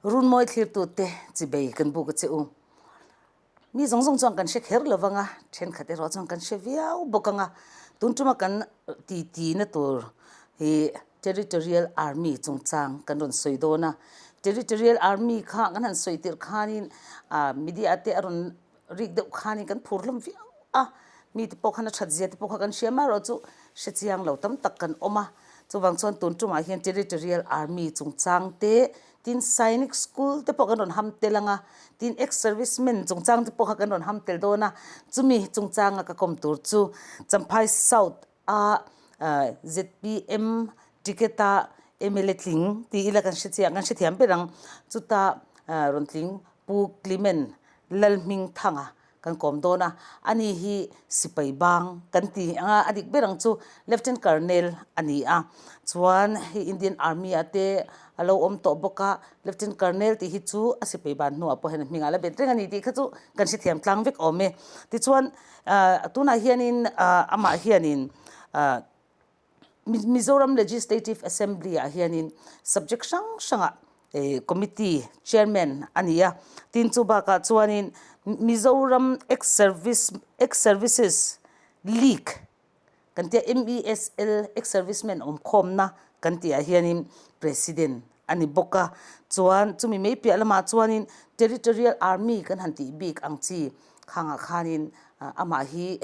Runmawi thlirtute chibei kan buk a che u. Mi zawng zawng chuan kan hre kher lo vang a, thenkhat erawh chuan kan hre viau bawk ang a. Tun tuma kan titi na tur hi Territorial Army chungchang kan rawn sawi dawn a. Territorial Army kha kan han sawi tirh khanin media te a rawn rik deuh khanin kan phur hlawm viau a, mite pawh khan a that zia te pawh kha kan hria mai erawh chu hre chiang lo tam tak kan awm a. Chuvang chuan tun tumah hian Territorial Army chungchang te, tin Sainik School te pawh kan rawn ham tel ang a, tin Ex-Servicemen chungchang te pawh kha kan rawn ham tel dawn a. Chumi chungchanga ka kawm tur chu Champhai South a zpm ticket a mla tling ti ila kan hre chiang kan hrethiam ber ang. Chuta rawn tling Pu Clement Lalhmingthanga kan kawm dawn a, ani hi sipai bang kan ti ang a, a dik ber ang chu Lieutenant Colonel a ni a, chuan hei Indian Army ah te a lo awm tawh bawk a, Lieutenant Colonel tih hi chu a sipai ban hnuah pawh hian a hmingah a la bet reng a ni tih kha chu kan hrethiam tlang vek awm e. Tichuan tunah hianin amah hianin Mizoram Legislative Assembly ah hianin subject hrang hrangah committee chairman a ni a, tin chu bakah chuanin Mizoram Ex Service Ex Services League kan tia MESL Ex Servicemen awmkhawmna kan tihah hianin president a ni bawk a, chuan chumi mai piah lamah chuanin Territorial Army kan han tih bik ang chi khangah khanin amah hi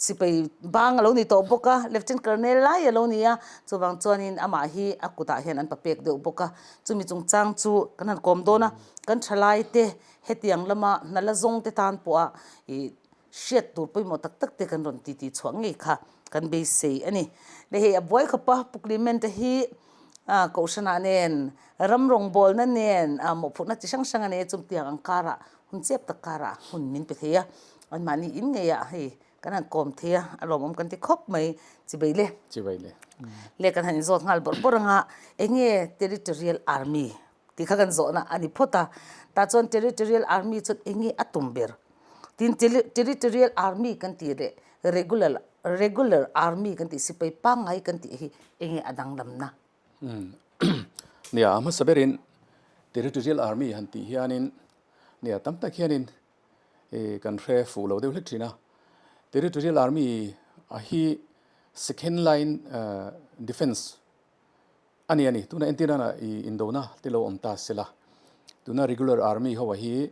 Sipai bang a lo ni tawh bawk a, Lieutenant Colonel lai a lo ni a, chuvang chuanin amah hi a kutah hian an papek deuh bawk a, chumi chungchang chu kan han kawm dawn a, kan thalaite hetiang lama hna la zawng te tan pawha ih hriat tur pawimawh tak tak te kan rawn titi chhuah ngei kha kan beisei a ni. Le hei a buai khawp a, Pu Clement-a hi Kohhranah nen, ram rawngbawlna nen mawhphurhna chi hrang hrang a nei a, chutiang ang karah Hun chep tak karah hun min pe thei a, anmahni in ngeiah hei kan han kawm thei a, a lawmawm kan ti khawp mai, chibei le. Chibei le. Le kan han inzawt nghal bawrh bawrh anga eng nge Territorial Army tih kha kan zawhna a ni phawt a, tah chuan Territorial Army chuan eng nge a tum ber? Tin Territorial Army kan tih leh Regular Regular Army kan tih sipai pangngai kan tih hi eng nge a danglamna? Nia, a hmasa berin Territorial Army han tih hianin nia tam tak hianin kan hre fuh lo deuh hlek thin a. Territorial Army a hi second line defence a ni a ni. Tuna entir nana i indona te lo awm ta se la, tuna regular army ho a hi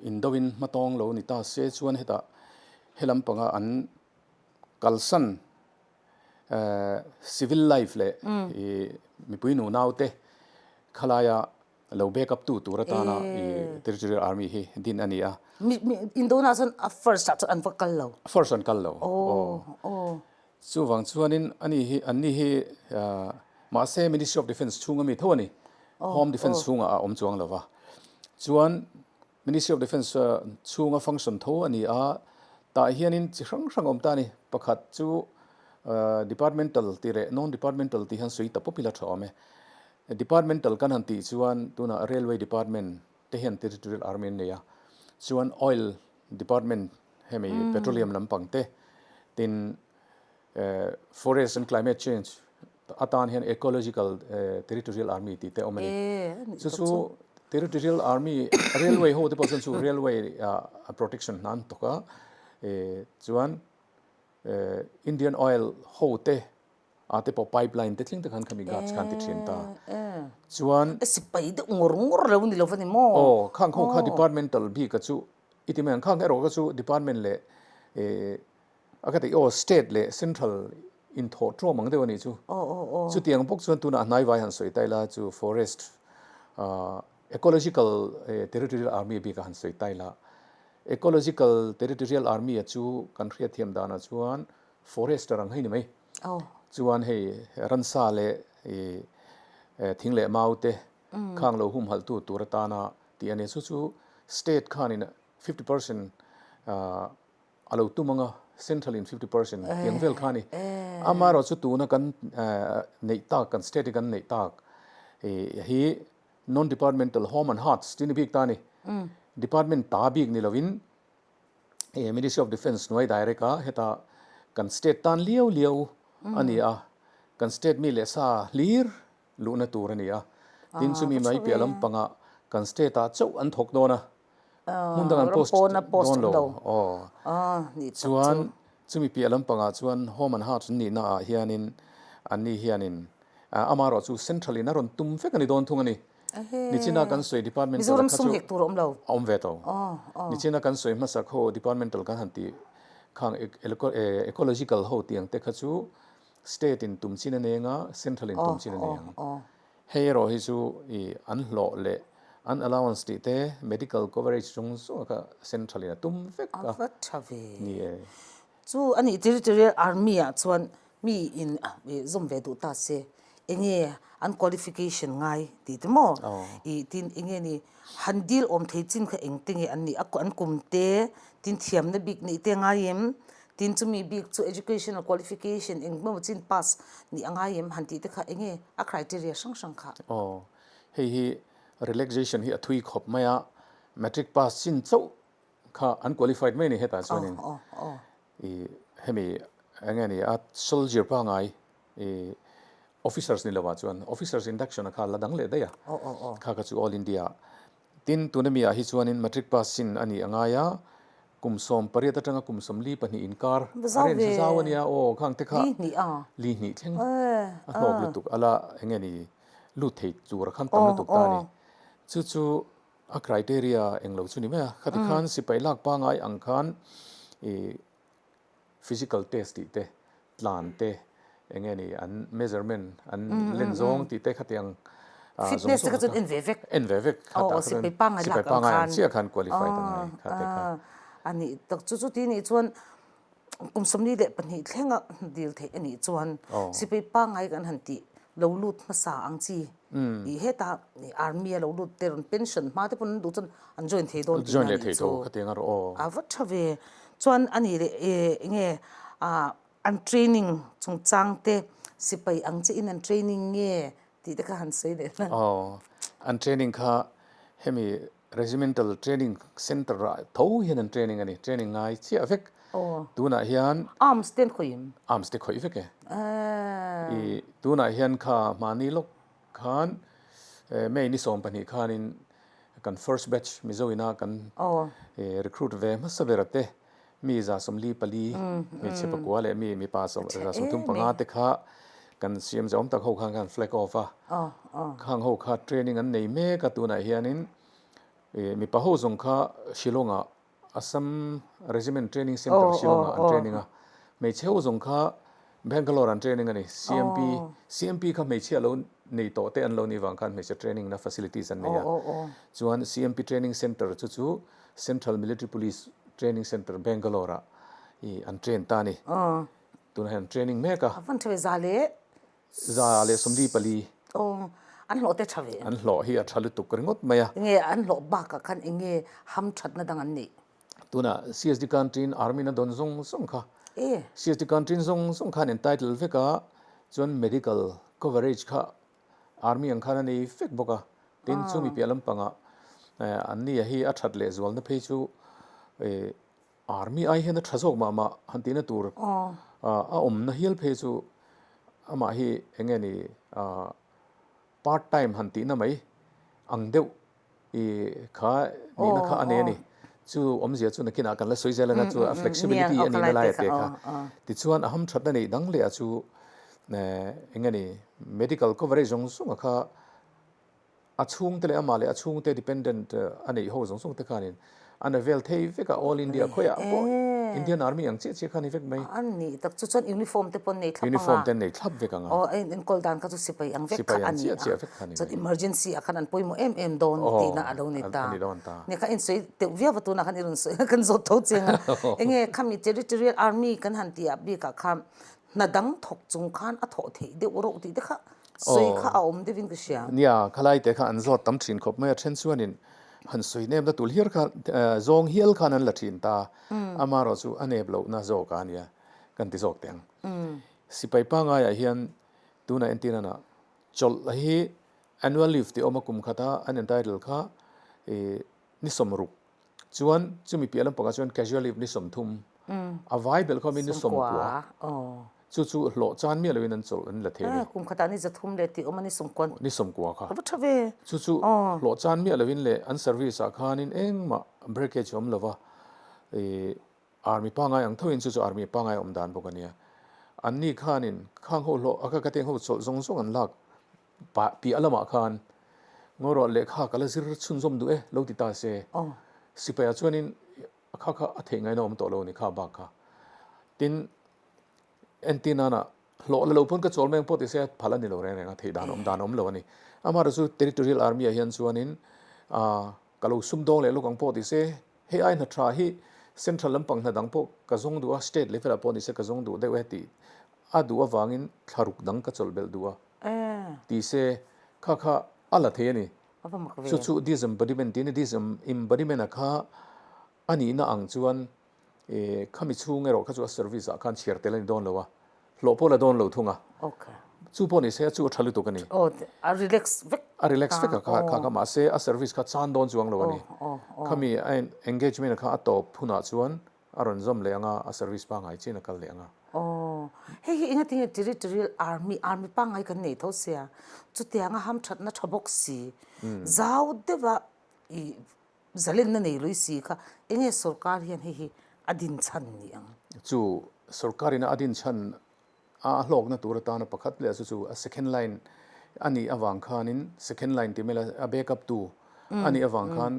indoin hmatawng lo ni ta se chuan hetah helam panga an kalsan Civil life leh mipui nunaute khalaia lo back up tu tur atana Territorial Army hi din a ni a. Indona chuan a first ah chuan an va kal lo. First an kal lo. Chuvang chuanin ani hi anni hi mahse Ministry of Defence chhunga mi tho a ni. Home Defence chhungah a awm chuang lo va. Chuan Ministry of Defence chhunga function tho a ni a, tah hianin chi hrang hrang a awm ta a ni. Pakhat chu departmental tih leh non-departmental tih hian sawi ta pawp ila tha awm e. Departmental kan han tih chuan tunah Railway Department te hian Territorial Army an nei a, chuan Oil Department hemi petroleum lampang te, tin Forest and Climate Change atan hian Ecological Territorial Army tih te a awm a ni. Chu chu Territorial Army, Railway ho te pawh chuan chu Railway protection hna an thawk a, chuan Indian Oil ho te ah te pawh pipeline te thleng te khan khami guards khan ti thin ta. Chuan. Sipai deuh ngawr ngawr lo ni lo va ni maw? Aw, khang ho kha departmental bik a chu i ti mai ang, khang erawh kha chu department leh A ka ti, aw state leh central inthawh ṭawm ang deuh a nih chu. Chutiang bawk chuan tunah hnaivai han sawi ta ila chu forest ecological territorial army bik a han sawi ta ila. Ecological territorial army a chu kan hriatthiam danah chuan forester ang hei ni mai. Chuan hei ransa leh thing leh mau te khang lo humhalhtu tur atana tih a ni. Chu chu state khanin 50% A lo tum ang a, central in 50% tiang vel kha a ni. Amaherawh chu tuna kan neih tak, kan state hi kan neih tak hi non-departmental home and hearts tih ni bik ta a ni. Department ta bik ni lovin Ministry of Defence hnuai direct a heta kan state tan liau liau a ni a, kan state mi leh sa hlir luhna tur a ni a. Tin chumi mai piah lampangah kan state ah chauh an thawk dawn a, hmun dang an post dawn lo. Aw. Chuan chumi piah lampangah chuan Home and Hearts nihna ah hianin anni hianin amaherawh chu central in a rawn tum vek a ni dawn thung a ni. Nichina kan sawi departmental kha chu a awm ve tawh. Nichina kan sawi hmasak ho departmental kan han tih khang ecological ho tih ang te kha chu state in tum chin a nei anga central in tum chin a nei ang. Hei erawh hi chu i an hlawh leh an allowance tih te medical coverage chung zawng kha central in a tum vek a. A va tha ve. Ni e. Chu a nih territorial army ah chuan mi in zawm ve duh ta se enge an qualification ngai tih te maw i tin enge ni han deal awm thei chin kha eng te nge an nih a an kum te tin thiamna bik neih te ngai em tin chumi bik chu educational qualification eng emaw chin pass nih a ngai em han tih te kha enge a criteria hrang hrang kha. Aw hei hi relaxation hi a thui khawp mai a matric pass chin chauh Kha an qualified mai a ni hetah chuanin i hemi eng nge ni a soldier pangai i officers ni lovah chuan officers induction a kha la dang leh daih a kha kha chu all India ah tin tuna mi ah hi chuanin matric pass chin a nih a ngai a kum 18 atanga kum 42 inkar a range a zau a nia aw khang te kha li hnih thleng a hlawk lutuk a la eng nge ni lut thei tur a khan tam lutuk ta a ni chu chu A criteria eng lo chu ni mai a, khati khan sipai lak pangai ang khan i physical test tih te, tlan te, eng nge ni an measurement an len zawng tih te khati ang zawng zawng kha en ve vek en ve vek khatah kha chuan sipai pangai ang chiah khan qualified a ngai kha te kha. A nih tak chu chuti nih chuan Kum 42 thlenga dil theih a nih chuan sipai pangngai kan han tih lo lut hmasa ang chi i heta army a lo lut te rawn pension hma te pawn an duh chuan an join thei dawn tihna a nih chu. A va tha ve. Chuan a nih leh enge an training chungchang te sipai ang chiahin an training nge tih te kha han sawi leh na. Aw, an training kha hemi Regimental Training Centre ah tho hian an training a ni, training ngai chiah vek. Tunah hian. Arms te an khawih em? Arms te khawih vek e. I tunah hian kha hmani lawk khan May ni 12 khanin kan first batch Mizo ina kan recruit ve hmasa ber te mi 44 hmeichhe pakua leh mi mipa 35 te kha kan CM zawm tak ho khan khan flag off a, khang ho kha training an nei mek a tunah hianin mipa ho zawng kha Shillong ah Assam Regiment Training Centre Shillong ah an training a, hmeichhe ho zawng kha Bangalore an training a ni, CMP CMP kha hmeichhia lo nei tawh te an lo nih vang khan hmeichhe training na facilities an nei a, chuan CMP Training Centre chu chu Central Military Police Training Centre Bangalore ah i an train ta a ni. Tunah hian an training mek a. A van tha ve za leh. 144. Aw, an hlawh te tha ve. An hlawh hi a tha lutuk ringawt mai a. Enge an hlawh bakah khan enge hamthatna dang an neih? Tunah CSD Canteen Army na dawn zawng zawng kha. CSD Canteen zawng zawng khan entitle vek a, chuan medical coverage kha Army ang khan a nei vek bawk a, tin chumi piah lampangah an nia hi a that leh zualna phei chu Army ai hian a tha zawk mah mah han tihna tur a awmna hial phei chu amah hi eng nge ni part time han tihna mai ang deuh I kha nihna kha a nei a ni. Chu awmzia chu nakinah kan la sawi zel anga chu a flexibility a nihna lai a te kha. Tichuan a hamthatna neih dang leh a chu eng nge ni medical coverage zawng zawng a kha a chhungte leh amah leh a chhungte dependent a neih ho zawng zawng te khanin a na vel thei vek a all India khawiah pawh Indian Army ang chiah chiah kha a ni vek mai. A nih tak chu chuan uniform te pawh an nei thlap anga. Uniform te an nei thlap vek anga. Aw a inenkawl dan kha chu sipai ang vek kha a ni a. Chuan emergency ah khan an pawimawh em em dawn tihna a lo ni ta. Nia kha insawi deuh viau a tunah khan i rawn sawi a kan zawt tho chiang a. Enge khami territorial army kan han tih ah bikah khan hna dang thawk chung khan a thawh theih deuh reuh tih te kha sawi kha a awm deuhin ka hria. Nia khalai te kha an zawt tam thin khawp mai a then chuanin han sawi nepna tul hial kha zawng hial khan an la thin ta. Amaherawh chu a nep lohna zawk a nia kan ti zawk teh ang. Sipai pangaiah hian tunah entir anah Chawlh hi annual leave tih a awm a, kum khata an entitle kha ni 60 chuan chumi piah lampangah chuan casual leave ni 30 a vai belh khawmin ni 90. Chu chu hlawh chan miah loin an chawlh an la thei a ni. Kum khatah ni 300 leh tih awm a ni 90. Ni 90 kha. A va tha ve. Chu chu hlawh chan miah loin leh an service ah khanin engmah breakage awm lova ih army pangai ang thoin chu chu army pangai awm dan bawk a nia. Anni khanin khang ho hlawh a ka ka teng ho chawlh zawng zawng an lak pah piah lamah khan ngaw rawh lehkha ka la zir chhunzawm duh e lo ti ta se. Sipai ah chuanin A kha kha a theih ngaina awm tawh lo a ni kha bak kha. Tin, entir nana hlawh la lo pawn ka chawl mai ang pawh ti se phal a ni lo reng reng a, theih dan awm dan a awm lo a ni. Amaherawhchu Territorial Army ah hian chuanin ah ka lo sumdawng leh lawk ang pawh ti se, hei ai hna tha hi Central lampang hna dang pawh ka zawng duh a, State level ah pawh ni se ka zawng duh deuh e tih a duh avangin thlaruk dang ka chawlh belh duh a ti se kha kha a la thei a ni. Chu chu disembodiment tiin disembodiment a kha a nihna ang chuan khami chhung erawh kha chu a service ah khan chhiar tel a ni dawn lo a, hlawh pawh la dawn lo thung a. Chu pawh ni se a chu a tha lutuk a ni. A relax vek. A relax vek a kha kha kha mahse a service kha chan dawn chuang lo a ni. Khami a engagement kha a tawp hunah chuan a rawn zawm leh ang a, a service pangngai chian a kal leh ang a. Aw, hei hi enga tinge territorial army, army pangngai kan nei tho sia, chutianga hamthatna tha bawk si, zau deuha i zalenna nei lui si kha enge sorkar hian hei hi a din chhan ni ang? Chu sorkarin a din chhan a hlawkna tur atana pakhat leh chu chu a second line a nih avang khanin, second line tih mai la a backup tu a nih avang khan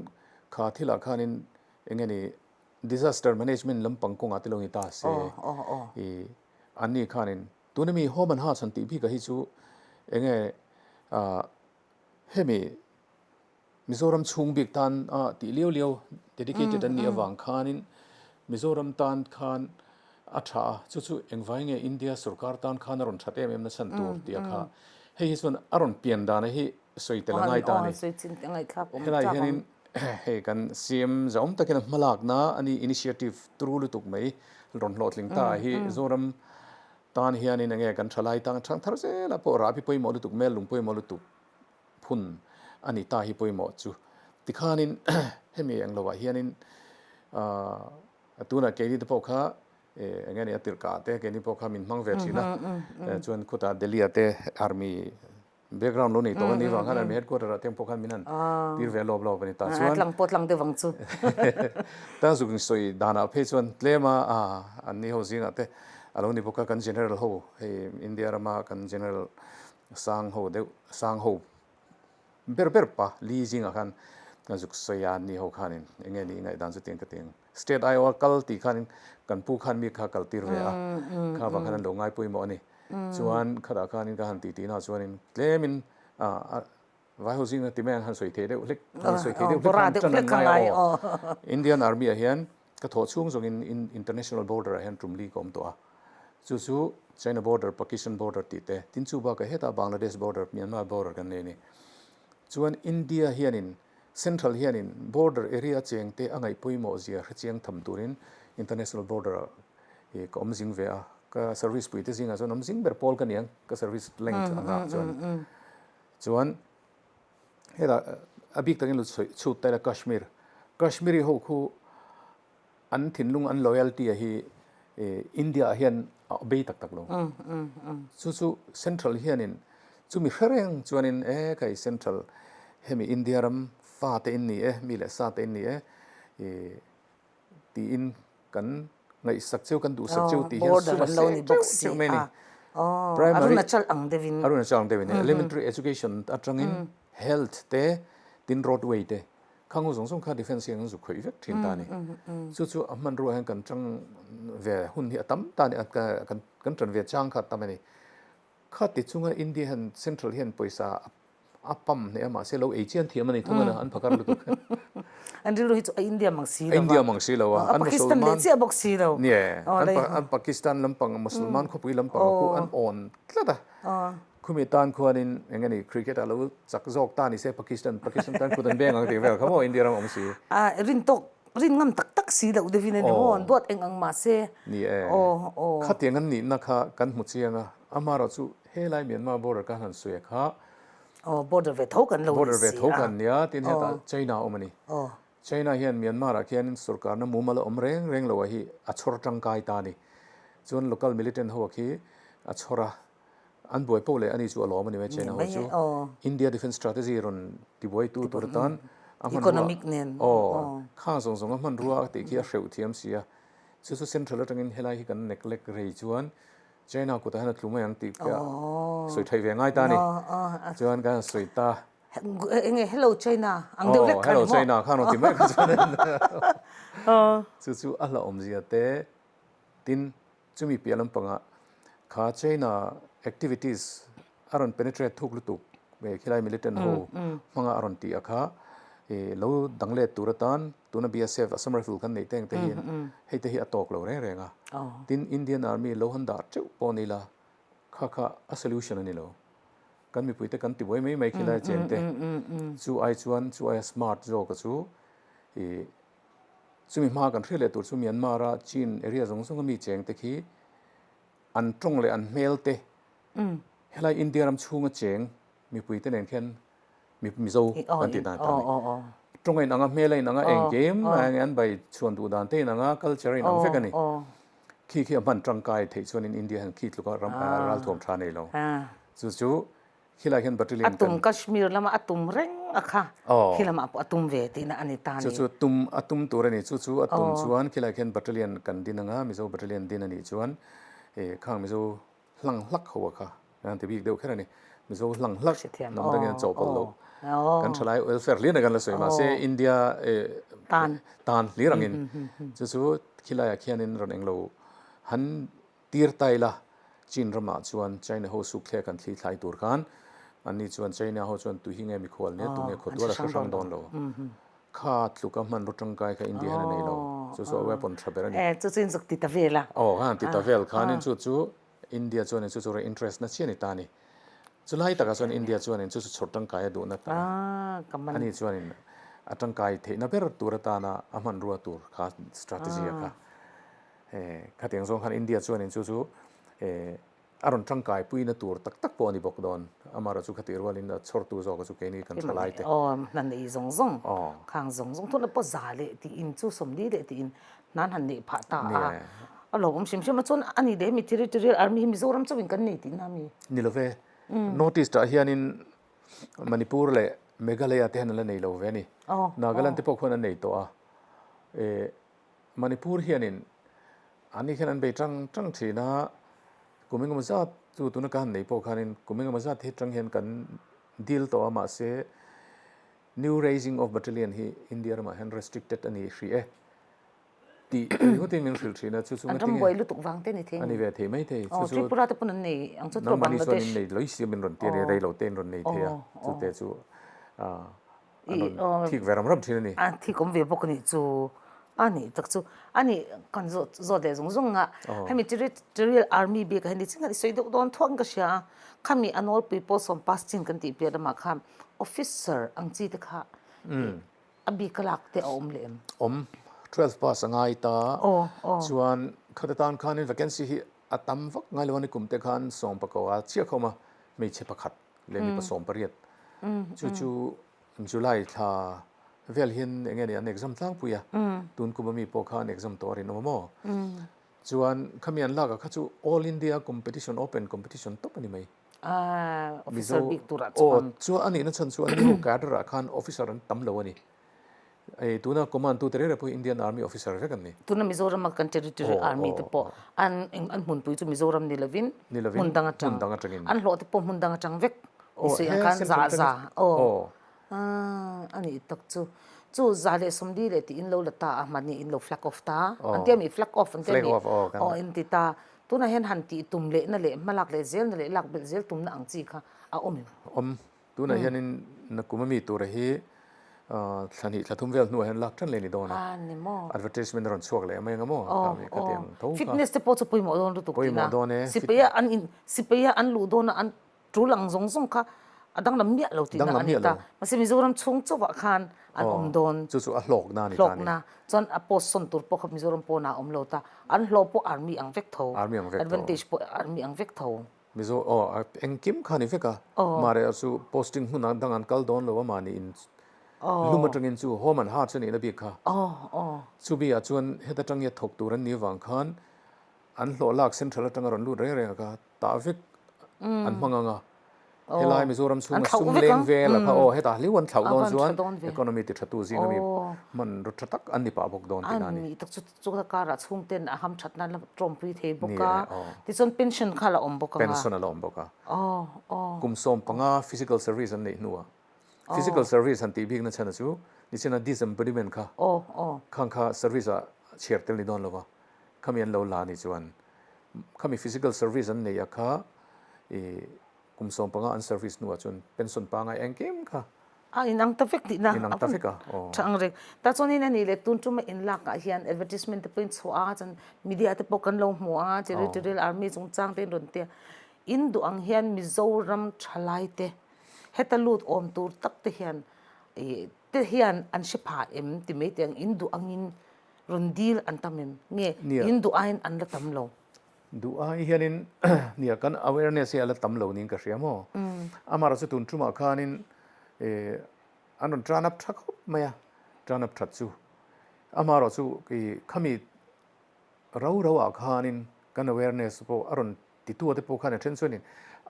kha thilah khanin enge ni Disaster management lampang kawngah te lo ni ta se i anni khanin tuna mi home an ha chhan tih bik ah hi chu enge ah hemi Mizoram chhung bik tan a tih liau liau dedicated an nih avang khanin Mizoram tan khan a tha a chu chu engvai nge India sorkar tan khan a rawn that em em na chhan tur tih a kha hei hi chuan a rawn pian dan a hi sawi tel a ngai ta a ni helai hianin Hei kan CM zahawm takin a hmalakna a ni initiative turu lutuk mai rawn hlawhtling ta hi Zoram tan hianin enge kan thalai tan thang thar zel a pawh rahbi pawimawh lutuk mel lung pawimawh lutuk phun a ni ta hi pawimawh chu tikhanin hemi eng lovah hianin tunah keini te pawh kha enge ni a tirhkah te keini pawh kha min hmang ve thin a chuan khutah Delhi ah te army Background lo nei tawh a ni vang khan army headquarter ah te pawh khan min han tir ve lawp lawp a ni ta chuan. Tlang pawh tlang deuh ang chu. Ta zuk in sawi danah phei chuan tlem a an ni ho zingah te a lo ni bawk a kan general ho hei India rama kan general sang ho deuh sang ho ber ber pa li zingah khan zuk sawi a an ni ho khanin eng nge ni ngaihdan chu tiang ka ti ang. State aiawha kal tih khanin kan pu khan mi kha kal tir ve a kha vang khan an lo ngai pawimawh a ni. Chuan khatah khanin ka han tih tihna chuanin tlemin vai ho zinga ti mai ang han sawi thei deuh hlek han sawi thei deuh hlek khan tan an ngai a aw. Indian Army ah hian ka thawh chhung zawngin international border ah hian tum li ka awm tawh a. Chu chu China border, Pakistan border tih te, tin chu bakah hetah Bangladesh border, Myanmar border kan nei a ni. Chuan India hianin Central hianin border area cheng te a ngaih pawimawh zia hrechiang tham turin international border ah hi ka awm zing ve a, ka service pui te zingah chuan awm zing ber pawl ka ni ang, ka service length angah chuan. Chuan hetah a bik takin lu chhut ta ila Kashmir, Kashmiri ho khu an thinlung an loyalty a hi India ah hian a bei tak tak lo. Chu chu Central hianin chumi hre reng chuanin e kai Central hemi India ram fa te in ni e, mi leh sa te in ni e, tiin kan ngaihsak cheu kan duhsak cheu tih hian sum a seh teuh teuh mai a ni. Primary Arunachal ang deuhin Arunachal ang deuhin elementary education atangin health te tin roadway te khang ho zawng zawng kha defence hian an zuk khawih vek thin ta a ni. Chu chu a hmanrua hian kan tang ve hun hi a tam ta a ni kan tan ve chang kha a tam a ni. Khati chunga India hian Central hian pawisa a pump hneh a mahse lo ei chian thiam a ni thung a na an phakar lutuk. An rilru hi chu a India mang si lo a. India mang si lo a. A Pakistan leh chiah bawk si lo. Nie an Pakistan lampang Musalman khawpui lampang a khu an awn tlat a. Khumi tan khuanin eng nge ni cricket ah lo chak zawk ta ni se Pakistan Pakistan tan khut an beng ang tih vel kha maw India ram a awm si. A rin tawk rin ngam tak tak si loh deuhin a ni maw an duat eng ang mahse. Ni e. Khatiang an nihna kha kan hmu chiang a. Amaherawh chu helai Myanmar border kan han sawi a kha. Aw border ve tho kan lo ni si a. Border ve tho kan nia tin hetah China a awm a ni. China hian Myanmar ah khian sorkarna mumal a awm reng reng lo a hi a chhawr tangkai ta a ni. Chuan local militant ho a khi a chhawr a, an buai poh leh ani chu a lawm a ni mai China ho chu. India defence strategy rawn tibuaitu tur atan a hmanrua aw khang zawng zawng a hmanrua a tih khi a hreuh thiam si a. Chu chu central atangin helai hi kan neglect rei chuan China kutah hian a tlu mai ang tih ka sawi theih ve ngai ta a ni. Chuan kan han sawi ta. Enge hello China ang deuh lek kha ni maw? Hello China khan rawn ti mai kha chuan chu chu a hlauhawmzia te tin chumi piah lampangah kha China activities a rawn penetrate thuk lutuk khilai militant ho hmanga a rawn tih a kha lo dang let tur atan tuna BSF Assam Rifle kan neih te ang te hian hei te hi a tawk lo reng reng a. Tin Indian Army lo han dah teuh pawh ni la kha kha a solution a ni lo. Kan mipuite kan ti buai mai mai khi lai cheng te chu ai chuan chu aia smart zawk a chu ih chumi hma kan hriat leh tur chu Myanmar a Chin area zawng zawng a mi cheng te khi an tawng leh an hmel te helai India ram chhunga cheng mipuite nen khian Mizo kan tih dan ta a ni. Tawng a inang a, hmel a inang a, engkim an bai chhuan duh dan te a inang a, culture a inang vek a ni. Khi khi a hman tangkai theih chuanin India hian khi tluka ram ralthuam tha nei lo. Chu chu khilai hian battalion kan. A tum Kashmir lama a tum reng a kha khi lamah pawh a tum ve tihna a ni ta a ni. Chu chu tum a tum tur a ni. Chu chu a tum chuan khilai khian battalion kan din anga Mizo battalion din a nih chuan khang Mizo hlang hlak ho a kha an ti bik deuh kher a ni. Mizo hlang hlak hnam dangin an chawhpawlh loh. Kan thalai welfare hlir na kan la sawi mahse India tan hlir angin chu chu khilaiah khianin rawn englo han tir ta ila Chin ramah chuan China ho suk thlek an thli thlai tur khan anni chuan China ho chuan tui hi nge mikhual nia tunge khawtual a hre hrang dawn lo. Kha tluka hmanraw tangkai kha India hian a nei lo. Chu chu a weapon tha ber a ni. Chu chu in zuk ti ta vel a. Aw, khan ti ta vel khanin chu chu India chuanin chu chu rawn interest na chiah a ni ta a ni. Chu lai takah chuan India chuanin chu chu chhawr tangkai a duhna ta a. Ani chuanin a tangkai theihna ber tur atana a hmanrua tur kha strategy a kha. Khatiang zawng khan India chuanin chu chu A rawn tangkai puina tur tak tak pawh a ni bawk dawn. Amaherawh chu khatih rualin a chhawrtu zawka chu keini kan tha lai te. Aw, hna nei zawng zawng, khang zawng zawng thuna pawh za leh tiin chu sawmli leh tiin hnan han neih phah ta a. A lawmawm hrim hrim a chuan a ni leh hemi Territorial Army hi Mizoram chauhin kan nei tihna a mi? Ni lo ve. North East ah hianin Manipur leh Meghalaya te hian an la nei lo ve a ni. Nagaland te pawh khuan an nei tawh a. Manipur hianin ani khian an bei tang tang thin a, kum engemaw zat chu tuna ka han nei pawh khanin kum engemaw zat hi tang hian kan deal tawh a mahse new raising of battalion hi India ramah hian restricted a ni hrih e tih ringawtin min hrilh thin a chu chu An ram buai lutuk vang te ni thei a ni ve thei mai thei chu chu Tripura te pawn an nei ang chu nangmahni chuan in nei lawih si a min rawn ti a ni rei lo te in rawn nei thei a chu te chu ah An rawn thik ve ram ram thin a ni. A thik awm ve bawk a nih chu. A nih tak chu. A nih kan zawt zawt leh zawng zawng a. Hemi Territorial Army bik ah hian nichin khan i sawi deuh dawn thuak in ka hria a. Khami a nawlpui pawl sawm pass chin kan tih piah lamah khan officer ang chi te kha a bik a lak te a awm leh em? Awm. 12 pass a ngai ta. Chuan khata tan khanin vacancy hi a tam vak ngai lo a ni kum te khan sawmpakaw a chiah khawm a hmeichhe pakhat. leh mipa 18 chu chu July thla vel hian eng nge ni an exam tlangpui a tun kum ami pawh kha an exam tawh a rinawm a maw chuan khami an lak ah kha chu all India competition open competition tawp a ni mai officer bik tur ah chuan aw chuan a nihna chhan chu an ni ho cadre ah khan officer an tam lo a ni. Ei tuna command tute reng reng pawh hi Indian Army officer vek an ni. Tuna Mizoram a kan territory army te pawh an an hmunpui chu Mizoram ni lovin hmun dang atang an hlawh te pawh hmun dang atang vek ni sawi ang khan za za aw a nih tak chu chu za leh sawmli leh tih in lo la ta a mahni in lo flag off ta an tia mi flag off an tia mi aw in ti ta tunah hian han tih tum lehna leh hmalak leh zelna leh lak belh zel tumna ang chi kha a awm em? Awm. Tunah hianin nakum ami tura hi thla hnih thla thum vel hnuah hian lak tan leh ni dawn a. Advertisement a rawn chhuak leh mai anga maw? Ka ti ang tho kha. Fitness te pawh chu pawimawh dawn lutuk tihna. Pawimawh dawn e. Sipaia an in sipaia an luh dawna an tul ang zawng zawng kha a danglam miah lo tihna a ni ta. Mahse Mizoram chhung chauhah khan an awm dawn. Chu chu a hlawkna a ni ta a ni. Hlawkna. Chuan a post sawn tur pawh kha Mizoram pawnah a awm lo ta. An hlawh pawh army ang vek tho. Army ang vek tho. Advantage pawh army ang vek tho. Mizo aw engkim kha ni vek a, mahre chu posting hmun ah dang an kal dawn lo a mahni in lum atangin chu home and hearts a nihna bik kha. Chumi ah chuan heta tang hi a thawk tur an nih avang khan An hlawh lak central atanga rawn lut reng reng a kha tah vek an hmang ang a. Helai Mizoram chhunga sum leng vel a kha aw hetah hliu an thlauh dawn chuan economy ti tha tu zinga mi hmanraw tha tak an ni pah bawk dawn tihna a ni. Ani tak chu chu karah chhungten a ham that nan la tawmpui thei bawk a, tichuan pension kha a la awm bawk ang a. Pension a la awm bawk a. Kum 15 physical service an neih hnuah physical service han tih bikna chhan chu nichina disembodiment kha khang kha service ah chhiar tel ni dawn lo va, khami an lo la ni chuan khami physical service an neih a kha ih kum 15 an service hnuah chuan pension pangai engkim kha A inang ta vek tihna inang ta vek a aw. Tha ang reng. Ta chuanin a nih leh tun tuma inlak ah hian advertisement te pawhin chhuah a chuan media te pawh kan lo hmu a territorial army chungchang te in rawn tia in duh ang hian Mizoram thalai te heta lut awm tur tak te hian ih te hian an hre pha em ti mai teh ang in duh angin rawn dil an tam em nge in duh aiin an la tam lo. Duh ai hianin nia kan awareness hi a la tam lo niin ka hria maw? Amaherawhchu tun tumah khanin an rawn turn up tha khawp mai a, turn up that chu. Amaherawhchu khami rau rau ah khanin kan awareness pawh a rawn titu te pawh khan a then chuanin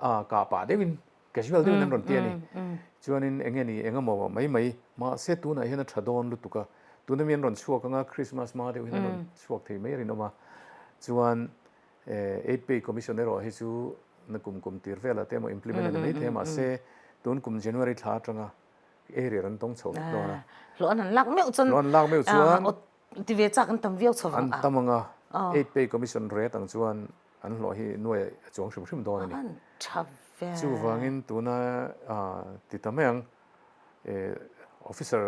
a kah pah deuhin casual deuhin an rawn ti a ni. Chuanin eng nge ni eng emaw mai mai mahse tunah hian a tha dawn lutuk a, tuna mi an rawn chhuak anga Christmas hma deuh hian an rawn chhuak thei mai a rinawm a. Chuan Eight Pay Commission erawh hi chu na kum kum tir velah te emaw implement a ni mai thei a mahse tun kum January thla atanga area an tawng chho vek dawn a. Hlawh an han lak meuh chuan Hlawh an lak meuh chuan ti ve chak an tam viau chho vang a. An tam ang a, Eight Pay Commission rate ang chuan an hlawh hi nuai a chuang hrim hrim dawn a ni. An tha ve. Chuvangin tuna ti ta mai ang, officer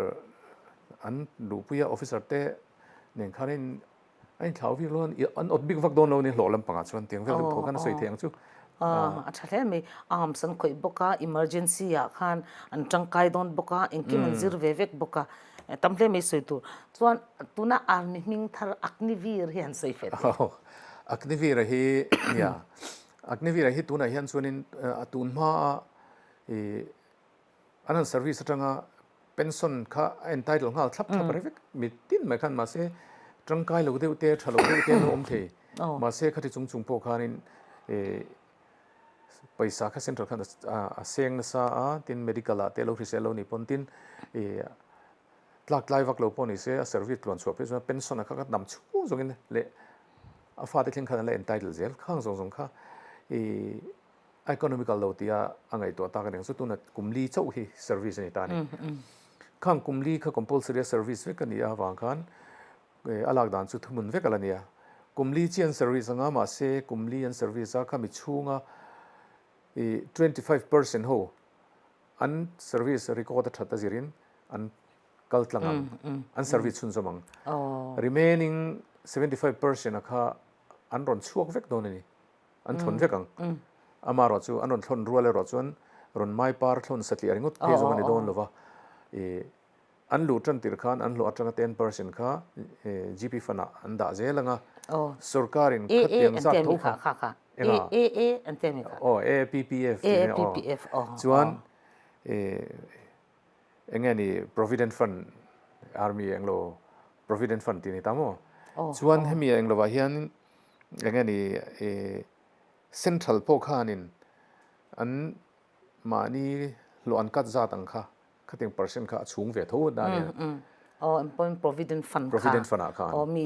an luhpui a, officer te nen khanin a inthlau bik lo a, an awt bik vak dawn lo a ni hlawh lampangah chuan tiang vel deuh tho khan a sawi thei ang chu. A tha hle mai, arms an khawih bawk a, emergency ah khan an tangkai dawn bawk a, engkim an zir ve vek bawk a, tam hle mai sawi tur. Chuan tuna army hming thar Agniveer hi han sawi feh teh. Agniveer hi nia, Agniveer hi tunah hian chuanin a tun hmaa ih an han service atanga pension kha a entitle nghal thlap thlap reng vek mi tin mai khan mahse tangkai lo deuh te tha lo deuh te an lo awm thei mahse khati chung chung pawh khanin ih pawisa kha central khan a seng nasa a tin medical ah te lo hrisel lo nih pawn tin ih tlak tlai vak lo pawh ni se a service tluan chhuah phei chuan pension a kha kha dam chhung zawngin leh a fate thleng khan an la entitle zel khang zawng zawng kha ih A economical lo tia a ngaihtuah tak a ni ang chu tuna kum li chauh hi service a ni ta a ni. Khang kum li kha compulsory a service vek a ni a avang khan a lak dan chu thuhmun vek a la ni a. Kum li chi an service anga mahse kum li an service a khami chhunga ih 25% ho an service record a that a zirin an kal tlang ang, an service chhunzawm ang. Remaining 75% a kha an rawn chhuak vek dawn a ni. An thlawn vek ang. Amaherawh chu an rawn thlawn rual erawh chuan rawn mai par thlawn satliah ringawt phei zawng a ni dawn lo va. Ih an luh tan tir khan an hlawh atanga 10% kha GP fund ah an dah zel ang a. Sorkarin khatiang zat tho kha enga? Aw AAPPF tih mai aw. Chuan ih eng nge ni Provident Fund Army englo Provident Fund tih a ni ta maw? Chuan hemi englo ah hian eng nge ni ih central pawh khanin an mahni hlawh an cut zat ang kha khatiang percent kha a chhung ve tho a nia. Aw employment provident fund kha provident fund ah khan aw mi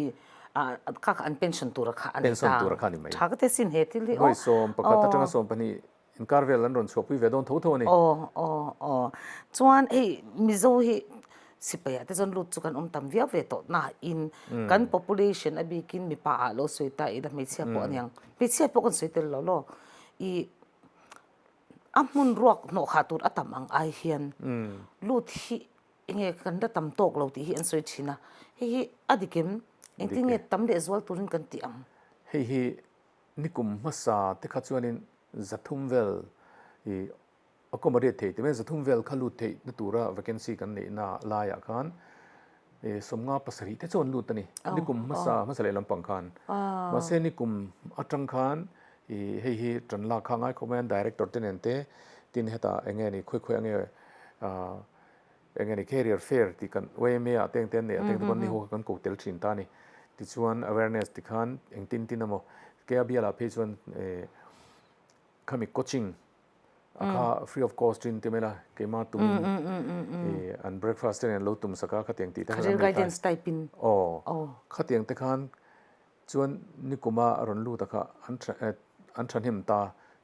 kha kha an pension tura kha a ni ta pension tura kha a ni mai tha ka te sin he thil hi aw nuai 11 atanga 12 Inkar vel an rawn chhuahpui ve dawn tho tho a ni. Aw, aw, aw. Chuan hei Mizo hi sipai ah te chuan lut chu kan awm tam viau ve tawh na in kan population a bikin mipa ah lo sawi ta ila hmeichhia pawh a niang. Hmeichhia pawh kan sawi tel lo law. I a hmun ruak hnawh khah tur a tam ang ai hian lut hi enge kan la tam tawk lo tih hi an sawi thin a. Hei hi a dik em? Engtin nge tam leh zual turin kan tih ang? Hei hi Nikum hmasa te kha chuanin 300 vel i accommodate thei ti mai, 300 vel kha lut theih na tura vacancy kan neih na laiah khan 57 te chu an lut a ni, nikum hmasa hmasa leh lampang khan. Mahse nikum atang khan i hei hi tan lak kha ngai khawp mai a, director te nen te tin hetah eng nge ni khawi khawi ange Eng nge ni career fair tih kan yma ah te engte an neih ah te engte pawh ni ho kha kan ko tel thin ta a ni. Tichuan awareness tikhan engtin tin emaw. Kea bialah phei chuan khami coaching a kha free of cost in ti mai la keima tumin an breakfast te nen lo tum sak a khatiang tih te khan Career guidance type in aw khatiang te khan chuan nikuma a rawn lut a kha an tha an thahnem ta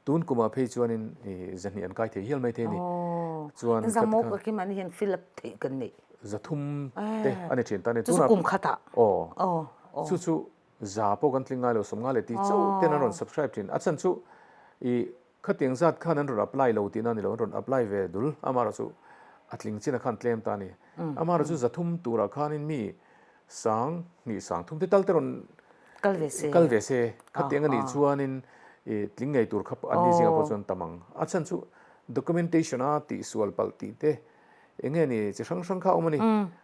tun kumah phei chuanin zahnih an kai thei hial mai thei a ni chuan zamaw ka kim an hian fill up theih kan nei zathum te a ni thin ta a ni chu chu kum khatah aw chu chu Za pawh kan tling ngai lo, 50 leh tih chauh ten an rawn subscribe thin. A chhan chu i khatiang zat khan an rawn apply lo tihna a ni lo, an rawn apply ve dul. Amaherawh chu a tling chinah khan tlem ta a ni. Amaherawh chu 300 turah khanin mi sang hnih sang thum te tal te rawn kal ve se, kal ve se. Khatiang a nih chuanin i tling ngei tur kha an ni zingah pawh chuan tam ang. A chhan chu documentation a tihsual palh tih te Eng nge ni chi hrang hrang kha a awm a ni.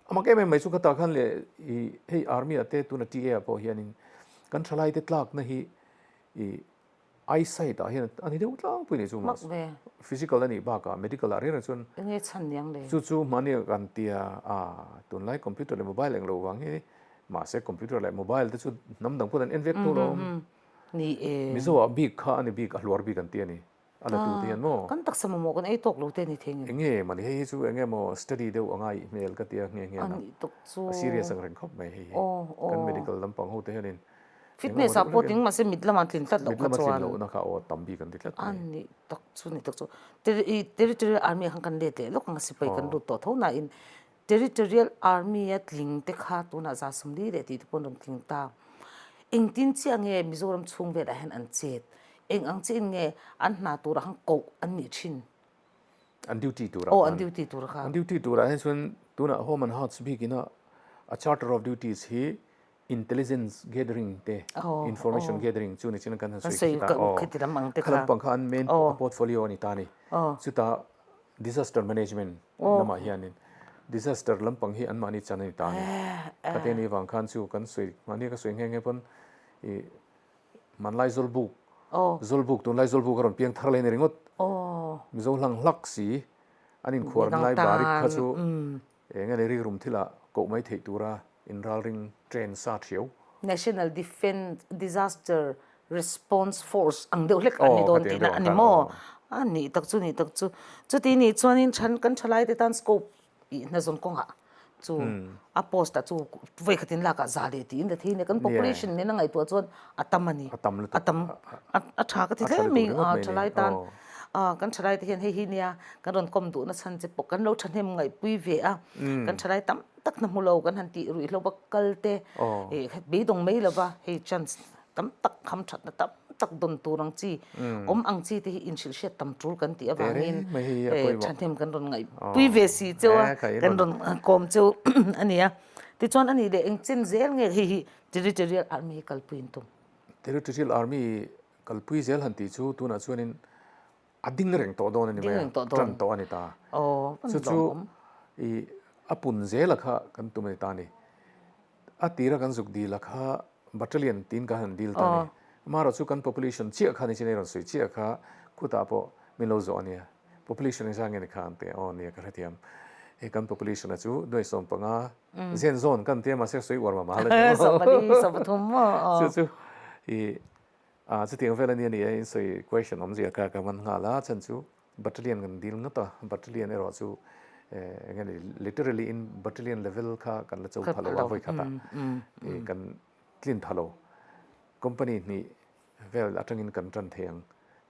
A mak em em mai chu khatah khan leh i hei army ah te tuna TA ah pawh hianin kan thalai te tlakna hi i eyesight ah hian a ni deuh tlangpui a ni chu Mak ve. Physical a nih bakah medical ah reng reng chuan Eng nge chhan niang le? Chu chu mahni ah kan tia a tunlai computer leh mobile eng lo vang hi mahse computer leh mobile te chu hnam dang pawh an en vek tawh lo. Ni e. Mizo ah bik kha a ni bik a hluar bik an ti a ni. A la tu te hian maw? Kan taksa mamawh kan ei tawk lo te a ni thei ngem? Enge mani hei hi chu enge maw study deuh a ngai hmel ka tia nghe nghe na. A nih tuk chu. A serious ang reng khawp mai hei hi. Kan medical lampang ho te hianin Fitness ah pawh ting mahse mit lamah tlin tlat loh kha chuan. Mit lama tlin lohna kha aw tam bik an ti tlat mai. A nih tak chu nih tak chu. Territorial Army ah khan kan let leh lawk ang a sipai kan lut tawh tho nain Territorial Army a tling te kha tunah 140 leh tih te pawh an rawn tling ta. Engtin chiah nge Mizoram chhung velah hian an chet? Eng ang chiah in nge an hna turah khan koh an nih thin? An duty turah khan. Aw, an duty turah khan. An duty turah hian chuan tunah Home and Hearts bikin a a charter of duties hi intelligence gathering te, information gathering chu ni chin kan han sawi khi ta. Aw, kha lampang kha an main portfolio a ni ta a ni. Chutah disaster management lamah hianin disaster lampang hi anmahni chan a ni ta a ni. Khate ni vang khan chu kan sawi, mahni ka sawi nghe nghe pawn i Hmanlai Zawlbuk, Zawlbuk, tunlai Zawlbuk a rawn piang thar leh a ni ringawt. Mizo hlang hlak si, an inkhuar lai barik kha chu eng nge ni rikrum thilah koh mai theih tura inralring train sa thiau. National Defence Disaster Response Force ang deuh hlek an ni dawn tihna a ni maw? A nih tak chu, nih tak chu. Chuti nih chuanin kan thalaite tan scope Ih hna zawn kawngah chu a post ah chu vawi khatin lakah za leh tiin la thei a nia kan population nen a ngaihtuah chuan a tam a ni a tam a tha ka ti hle mai a thalai tan kan thalai te hian hei hi nia kan rawn kawm duhna chhan che pawh kan lo thahnem ngaihpui ve a kan thalai tam tak hna hmu lo kan han tih ruih hlo va kal te ih beidawng mai lova hei chance tam tak kham thatna tam tak dawn tur ang chi awm ang chi te hi inhrilh hriat tam tul kan tih avangin thahnem kan rawn ngaihpui ve si cheu a kan rawn kawm cheu a ni a tichuan a nih leh engchen zel nge hei hi territorial army hi kalpui in tum territorial army kalpui zel han tih chu tunah chuanin a ding reng tawh dawn a ni mai a tan tawh a ni ta chu chu i a pun zela kha kan tum a ni ta a ni A tira kan zuk dil a kha battalion tiin kan han dil ta a ni. Amaherawh chu kan population chiah kha nichin ei rawn sawi chiah kha khutah pawh min lo zawh a nia. Population engzah nge ni kha an ti a, aw nia ka hrethiam. Hei kan population a chu nuai 15 zen zawn kan tia mahse sawi uar mah mah la ni maw. 14, 13 maw. Chu chu i chutiang vel a nia ni e in sawi question awmzia kha ka man nghal a chhan chu Battalion kan dil ngawt a, battalion erawh chu eng nge ni literally in battalion level kha kan la cho pha lo a vawi khat ah kan tlin pha lo. Company hnih vel atangin kan tan thei ang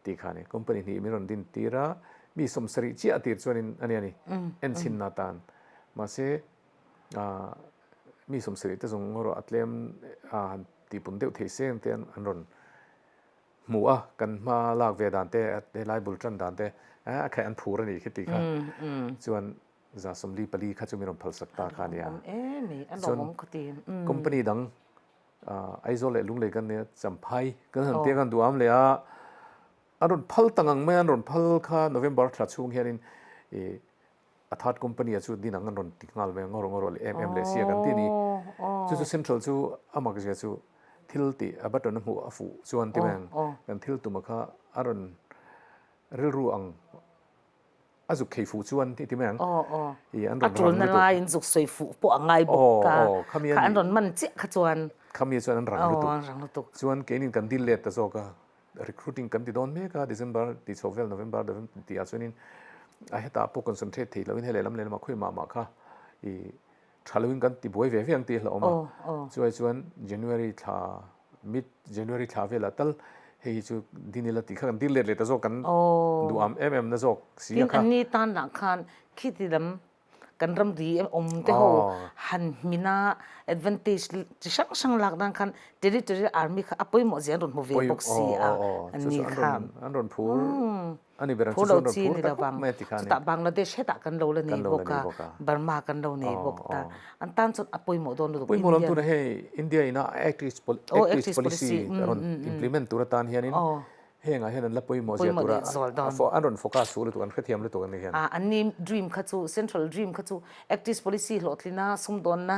tih kha a ni. Company hnih min rawn din tir a, mi 70 chiah a tir chuanin a nia ni enchhinna atan. Mahse mi 70 te zawng erawh a tlem a han tihpun deuh thei se ang te an rawn Hmuh a, kan hma lak ve dan te, helai bul tan dan te, a khaih an phur a nih khi tih kha chuan 44 kha chu min rawn phalsak ta kha a nia. Chuan company dang Aizawl leh Lunglei kan nia Champhai kan han tia kan duham leh a, an rawn phal ta ngang mai a, an rawn phal kha November thla chhung hianin ih A third company a chu din ang an rawn ti nghal mai a, ngawr ngawr leh em em leh sia kan ti a ni. Chu chu central chu a mak zia chu thil tih a button a hmuh a fuh chuan ti mai ang kan thil tuma kha a rawn rilru ang a zuk khei fuh chuan ti mai ang i an rawn rang lutuk. A tulna laiin zuk sawi fuh pawh a ngai bawk a, kha an rawn man chiah kha chuan. Khami chuan an rang lutuk. Aw an rang lutuk. Chuan keinin kan dil let ta zawk a, recruiting kan ti dawn mek a, December tih chhoh vel November tih ah chuanin a hetah pawh concentrate thei loin hei lehlam lehlamah khawi mah mah kha i tha loin kan ti buai ve ve ang tih a hlauhawm a. Chuai chuan January thla mid January thla velah tal hei hi chu din ila tih kha kan dil let leh ta zawk kan duham em em na zawk si a kha. Tin an ni tan lah khan khiti lam kan ramri awm te ho han hmin a advantage chi hrang hrang lak dan khan territorial army kha a pawimawh zia an rawn hmu ve bawk si a an ni kha an rawn phur ani ber ang chu rawn phur ta khawp mai ti khan chutah Bangladesh hetah kan lo la nei bawk a Burma kan lo nei bawk ta an tan chuan a pawimawh dawn lutuk pawimawh lam tuna hei India ina Act East Policy rawn implement tur atan hianin Hengah hian an la pawimawh zia tura an rawn focus fuh lutuk, an hrethiam lutuk an ni hian. An ni dream kha chu, central dream kha chu Act East Policy hlawhtlina, sumdawnna,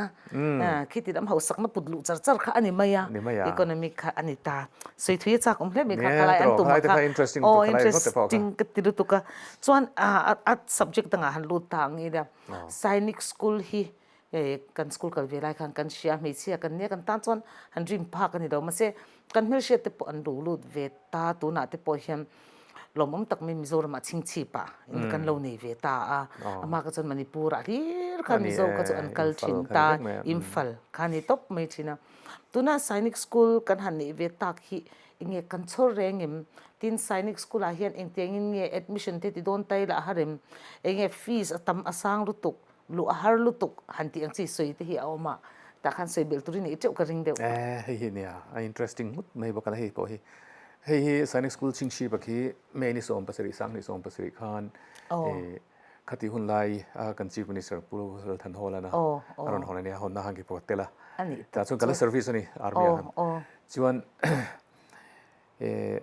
khiti lam hausakna put luh char char kha a ni mai a, economic kha a ni ta. Sawi thui a chak awm hle mai kha, khalai an tum a kha, aw interesting ka ti lutuk a. Chuan a subject dangah han lut ta ang ila, Sainik School hi kan school kal ve lai khan kan hria, hmeichhia kan nia kan tan chuan han dream phak a ni lo. Mahse kan hmelhriat te pawh an lo lut ve ta, tunah te pawh hian lawmawm tak mai Mizoramah chhingchhip ah kan lo nei ve ta a, amah kha chuan Manipur ah hlir khan Mizo kha chu an kal thin ta, Imphal kha a ni tawp mai thin a. Tuna Sainik School kan han neih ve tak hi enge kan chhawr reng em? Tin Sainik School ah hian engtiangin nge admission te ti dawn ta ila a har em? Enge fees a tam a sang lutuk? Luh a har lutuk han tih ang chi sawi te hi a awm a, tah khan sawi belh turin i teuh ka ring deuh. Eh hei hi nia a interesting nghut mai bawk a hei pawh hi. Hei hi Sainik School Chhingchhip a khi May ni 17 sanghnih 17 khan eh khati hun lai a kan Chief Minister Pu Lalthanhawla na a rawn hawn a nia hawnna han khi pawh tel a. Tah chuan ka la service a ni Army ah khan. Chuan eh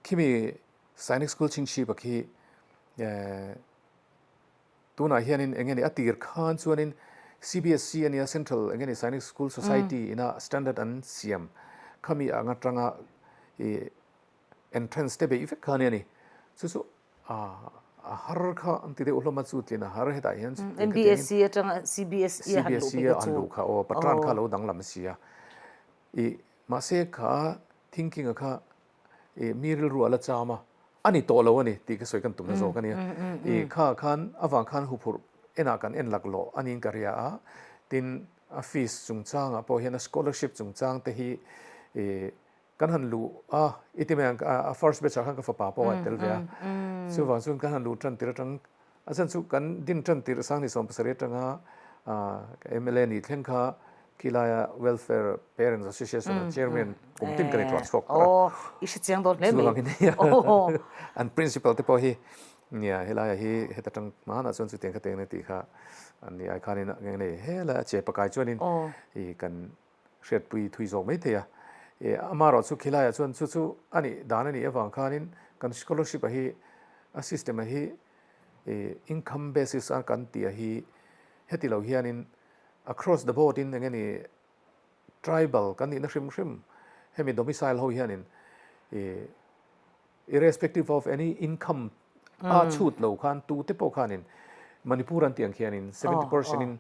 khimi Sainik School Chhingchhip a khi eh Tunah hianin eng nge ni a tir khan chuanin CBSE a nia Central eng nge ni Sainik School Society ina standard an siam khami ang atanga i entrance te beih vek kha ania ni. Chu chu a har kha an ti deuh hlawm a chu tlin a har hetah hian MBSE atanga CBSE a han luh phei kha chu. CBSE a han luh kha aw patran kha lo danglam si a. I mahse kha thinking a kha I mi rilru a la cham a, a ni tawh lo a ni tih ka sawi kan tumna zawk a nia. I kha khan avang khan huphurh enah kan en laklawh a niin ka ria a, tin a fees chungchangah pawh hian a scholarship chungchang te hi i kan han luh a, i ti mai ang a first batch ah khan ka fapa pawh a tel ve a, chuvang chuan kan han luh tan tir atang A chhan chu kan din tan tirh Sangni 17 atanga mla nih thleng kha khilaia Welfare Parents Association a chairman kum tin ka ni tluan chhuak tawh a. Aw, i hre chiang dawn hle mai. Chuvangin hei an principal te pawh hi nia helaia hi heta tang hmanah chuan chutiang kha teng na tih kha an ni ai khanin nge nei helaia che pakai chuanin i kan hriatpui thui zawk mai thei a. E amaherawh chu khilaiah chuan chu chu a nih dan a nih avang khanin kan scholarship a hi a system a hi e income basis a kan tih a hi heti lo hianin across the board in eng nge ni tribal kan nihna hrim hrim hemi domicile ho hianin e irrespective of any income a chhut lo khan tute pawh khanin Manipur an tih ang khianin 70% in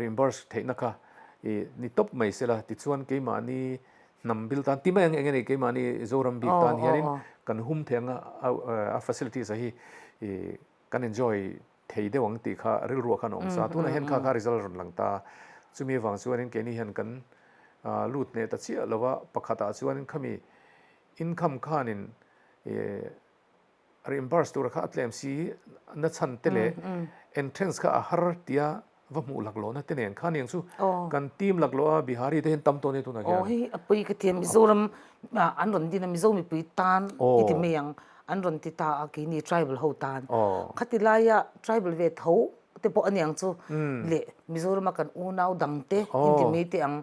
reimburse theihna kha i ni tawp mai sela tichuan keimahni hnam bil tan ti mai ang eng nge ni keimahni Zoram bik tan hianin kan hum thei ang a a facilities a hi i kan enjoy thei deuh ang tih kha rilruah khan a awm sa tunah hian kha kha result rawn lang ta chumi avang chuanin keini hian kan lut hneh ta chiah lo a pakhatah chuanin khami Income khanin reimburse tura kha a tlem si na chhan te leh entrance kha a har tia va hmuh laklawhna te nen khan eng chu kan team laklawh a Bihari te hian tam tawh ania tunah hian. Aw hei a pui ka tia Mizoram an rawn din a Mizo mipui tan i ti mai ang an rawn ti ta a keini tribal ho tan khati laia tribal ve tho te pawh aniang chu leh Mizorama kan unau dang te inti mai te ang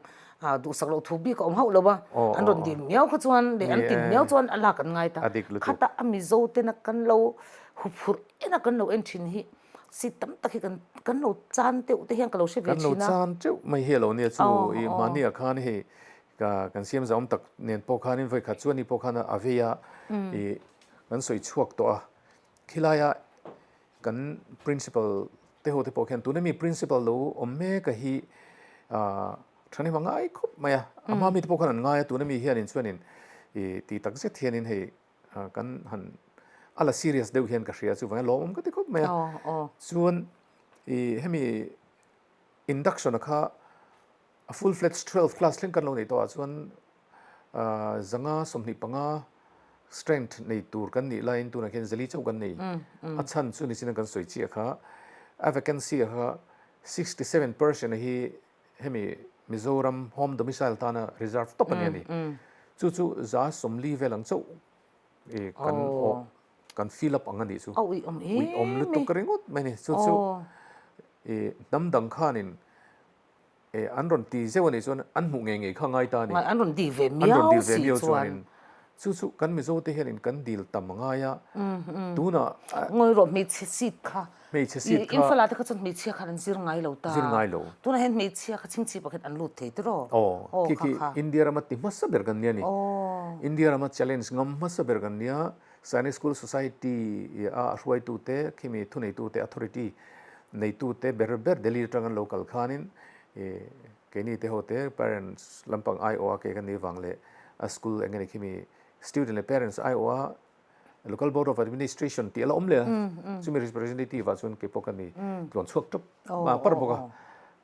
duhsak loh thu bik a awm hauh lo a, an rawn dil miau kha chuan leh an tin miau chuan a lak an ngai ta. Khata a Mizo tena kan lo huphurh ena kan lo en thin hi seat tam tak hi kan kan lo chan teuh te hian ka lo hre ve thin a. Kan lo chan teuh mai hi a lo nia chu i mahni ah khan hei kan siam zau awm tak nen pawh khanin vawi khat chuan ni pawh khan a vei a i kan sawi chhuak tawh a khilai ah Kan principal te ho te pawh khian tuna mi principal lo awm mek a hi. Thahnem a ngai khawp mai a, a hma mite pawh khan an ngai a, tuna mi hianin chuanin ih ti tak zet hianin hei kan han a la serious deuh hian ka hria chuvangin lawmawm ka ti khawp mai a. Chuan ih hemi induction a kha a full fledged 12 class thleng kan lo neih tawh ah chuan zanga 25 strength nei tur kan nih laiin tunah khian zali chauh kan nei. A chhan chu nichin a kan sawi chiah kha a vacancy a kha 67% a hi Hemi Mizoram home domicile tana reserve tawp a ni a ni. Chu chu 140 vel ang chauh i kan awh kan fill up ang a nih chu. A uih awm em Uih awm lutuk ringawt mai a ni. Chu chu i hnam dang khanin e an rawn ti zeuh a nih chuan an hmuh ngei ngei kha ngai ta a ni. An rawn dil ve miau si chuan. Chu chu kan Mizo te hianin kan dil tam a ngai a, tunah. Ngawi rawh hmeichhe seat kha. Hmeichhe seat kha. Imphal ah te kha chuan hmeichhia khan an zir ngai lo ta. Zir ngai lo. Tunah hian hmeichhia kha chhingchhip ah khan an lut thei tiraw? Aw, khi khi India rama ti hmasa ber kan nia ni. India rama challenge ngam hmasa ber kan nia. Sainik School Society a hruaitu te, khimi thuneitu te, authority neitu te ber ber Delhi atang an lo kal khanin Keini te ho te parents lampang aiawh a kei kan nih vang leh a school eng nge ni khimi student leh parents aiawh a local board of administration tih a la awm leh a chumi representative ah chuan keipawh ka ni tluan chhuak tawp mah par bawk a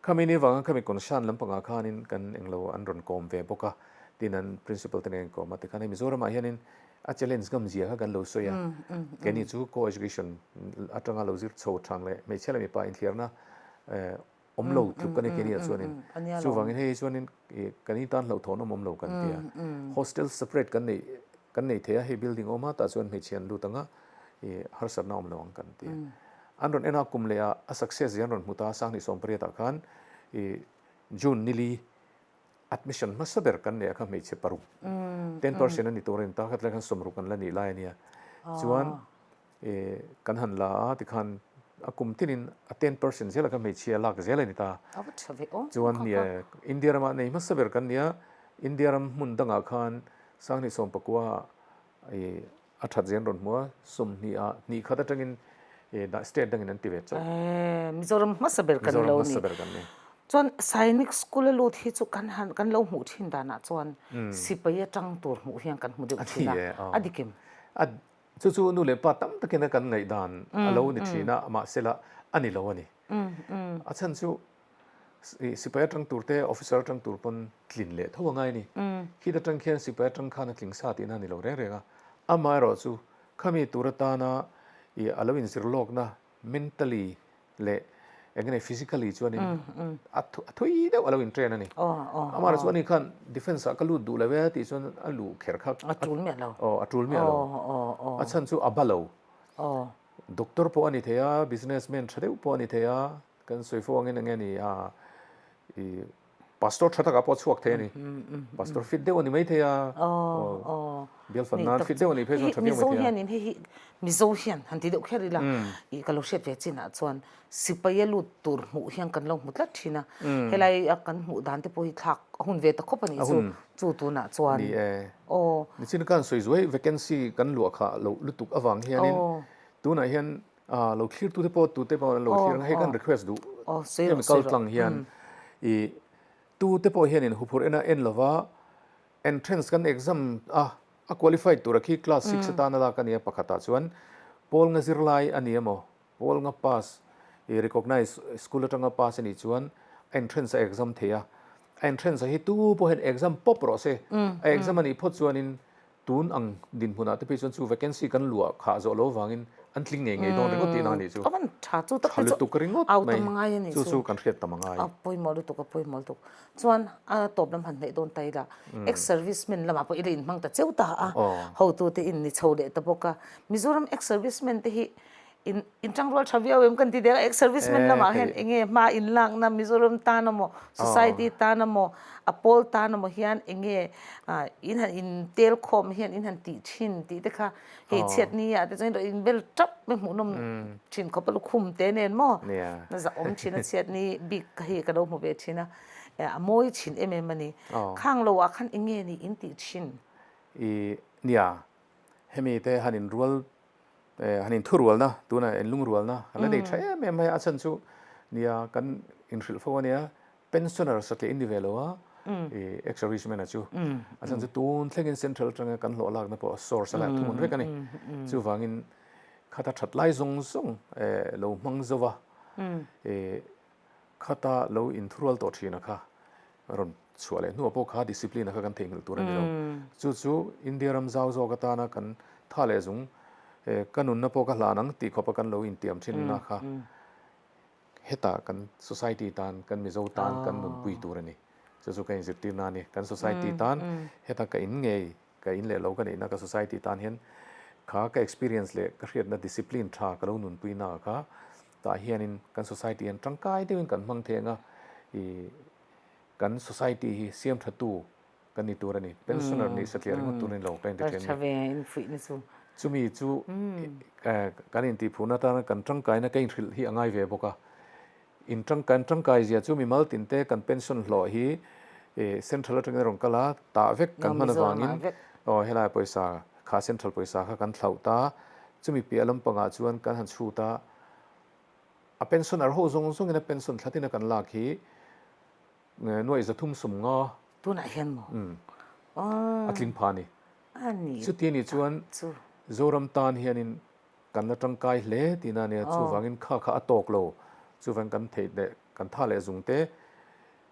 khami ni vanga khami concern lampangah khanin kan englo an rawn kawm ve bawk a tin an principal te nen kawm a tikhan hei Mizoram ah hianin a challenge ngam zia kha kan lo sawi a keini chu co education atanga lo zir chho thang leh hmeichhia leh mipa inthliarna awm lo tluk a ni keini ah chuanin chuvangin hei chuanin kan in tan hlauhthawn awm awm lo kan ti a hostel separate kan nei kan nei thei a hei building awm a tah chuan hmeichhia an lut ang a ih harsatna awm lo ang kan ti a an rawn en a kum leh ah a success zia an rawn hmu ta a 2018 ah khan ih June nili admission hmasa ber kan neih a kha hmeichhe paruk 10% a ni tur a ni ta kha tlai khan 60 an la nih lai a nia chuan E, kan han la a, tikhan a kum tinin a 10% zel a kha hmeichhia lak zel a ni ta. A va tha ve aw. Chuan nie, India rama nei hmasa ber kan nia, India ram hmun dangah khan 2019 e, a that zen rawn hmu a, 20 ah hnih khat atangin e, state dangin an ti ve chauh. E, Mizoram hmasa ber kan lo ni. Mizoram hmasa ber kan ni. Chuan Sainik School a lut hi chu kan han kan lo hmuh thin danah chuan sipai atang tur hmuh hian kan hmu deuh thin a, a dik em? A Chu chu nu leh pa tam takin a kan ngaihdan a lo ni thin a, mahsela a ni lo a ni. A chhan chu sipai atang tur te, officer atang tur pawn tlin leh tho a ngai a ni. Khit atang khian sipai atang khan a tling sa tihna a ni lo reng reng a. Amaherawhchu khami tur atana ih a lo inzir lawkna mentally leh eng nge physically chuanin a thui deuh a lo in train a ni. Amah chu ani khan defence ah ka lut duh lo e tih chuan a luh kher kha a tul miah lo. Aw a tul miah lo. A chhan chu a ba lo. Doctor pawh a ni thei a, businessman tha deuh pawh a ni thei a, kan sawi fo angin eng nge ni a i Pastor tha takah pawh a chhuak thei a ni. Pastor fit deuh a ni maithei a. Bial fan nan fit deuh a nih phei chuan tha viau maithei a. Mizo hianin hei hi Mizo hian han ti deuh kher ila ih ka lo hriat ve chinah chuan sipai a lut tur hmuh hian kan lo hmu tlat thin a. Helai a kan hmuh dan te pawh hi thlak a hun ve ta khawp a nih chu chu tunah chuan. Ni e. Nichin khan sawi zuai vacancy kan luah khah loh lutuk avang hianin tunah hian Ah, lo thlir tute pawh tute pawh an lo thlir ang a, hei kan request duh hemi kal tlang hian i tute pawh hianin huphurh ena en lova entrance kan exam a, a qualified tura khi class six atana lak a nia pakhatah chuan pawl nga zirlai a ni emaw pawl nga pass i recognize school atanga pass a nih chuan entrance a exam thei a, entrance a hi tu pawh hian exam pawp rawh se, a exam a nih phawt chuanin Tun ang dinhmunah te phei chuan chu vacancy kan luah khah zawh lo avangin an tling ngei ngei dawn ringawt tihna a nih chu. A van tha chu tak te chu lutuk ringawt au tam angai a nih chu. Chu chu kan hriat tam angai. A pawimawh lutuk a pawimawh lutuk. Chuan a tawp lam han hnaih dawn ta ila ex servicemen lamah pawh ila inhmang ta cheu ta a, hotute in ni chho leh ta bawk a. Mizoram ex servicemen te hi In in tangrual tha viau em kan ti dek a, ex servicemen lamah hian eng nge hma in lakna Mizoram tan emaw society tan emaw a pawl tan emaw hian eng nge in han in tel khawm hian in han tih thin tih te kha hei chhiat ni ah te chuan in bel tap mai hmuhnawm thin khawp a lukhum te nen maw na zah awm thin a chhiat ni bik kha hi ka lo hmu ve thin a a mawi thin em em a ni khang lo ah khan eng nge ni in tih thin. I nia hemi te han in rual han inthurualna tunah inlungrualna a la nei tha em em mai a, a chhan chu nia kan inhrilh fo a nia. Pensioner satliah in ni ve lo a, i ex-serviceman a chu. A chhan chu tun thlengin central atanga kan hlawh lakna pawh source a la thungun vek a ni. Chuvangin khata that lai zawng zawng lo hmang zo va, khata lo inthurual tawh thin a kha rawn chhuah leh hnuah pawh kha discipline a kha kan theihnghilh tur a ni lo. Chu chu India ram zau zawk atana kan tha leh zung, ka nunna pawh ka hlan ang tih khawpa kan lo intiam thinna kha Hetah kan society tan, kan Mizo tan kan nunpui tur a ni. Chu chu ka inzirtirna a ni. Kan society tan heta ka in ngei, ka in leh lo ka neihna ka society tan hian kha ka experience leh ka hriatna discipline tha ka lo nunpuina ah kha tah hianin kan society hian tangkai deuhin kan hmang thei ang a, ih kan society hi siam thatu Kan ni tur a ni. Pensioner nih satliah ringawt tur a ni lo ka inti thin a ni. Chumi chu kan intihphuhna atana kan tangkaina ka inhrilh hi a ngai ve bawk a. In kan tangkai zia chu mimal tinte kan pension hlawh hi central atangin a rawn kal a, tah vek kan hman avangin aw helai pawisa kha central pawisa kha kan thlauh ta. Chumi piah lampangah chuan kan han chhut a, a pensioner ho zawng zawngin a pension thlatin a kan lak hi Nuaih 350. Tunah hian maw? Umm. A tling pha a ni. A ni. Chuti a nih chuan Zoram tan hianin kan la tangkai hle tihna a nia, chuvangin kha kha a tawk lo. Chuvangin kan theih leh kan tha leh zung te.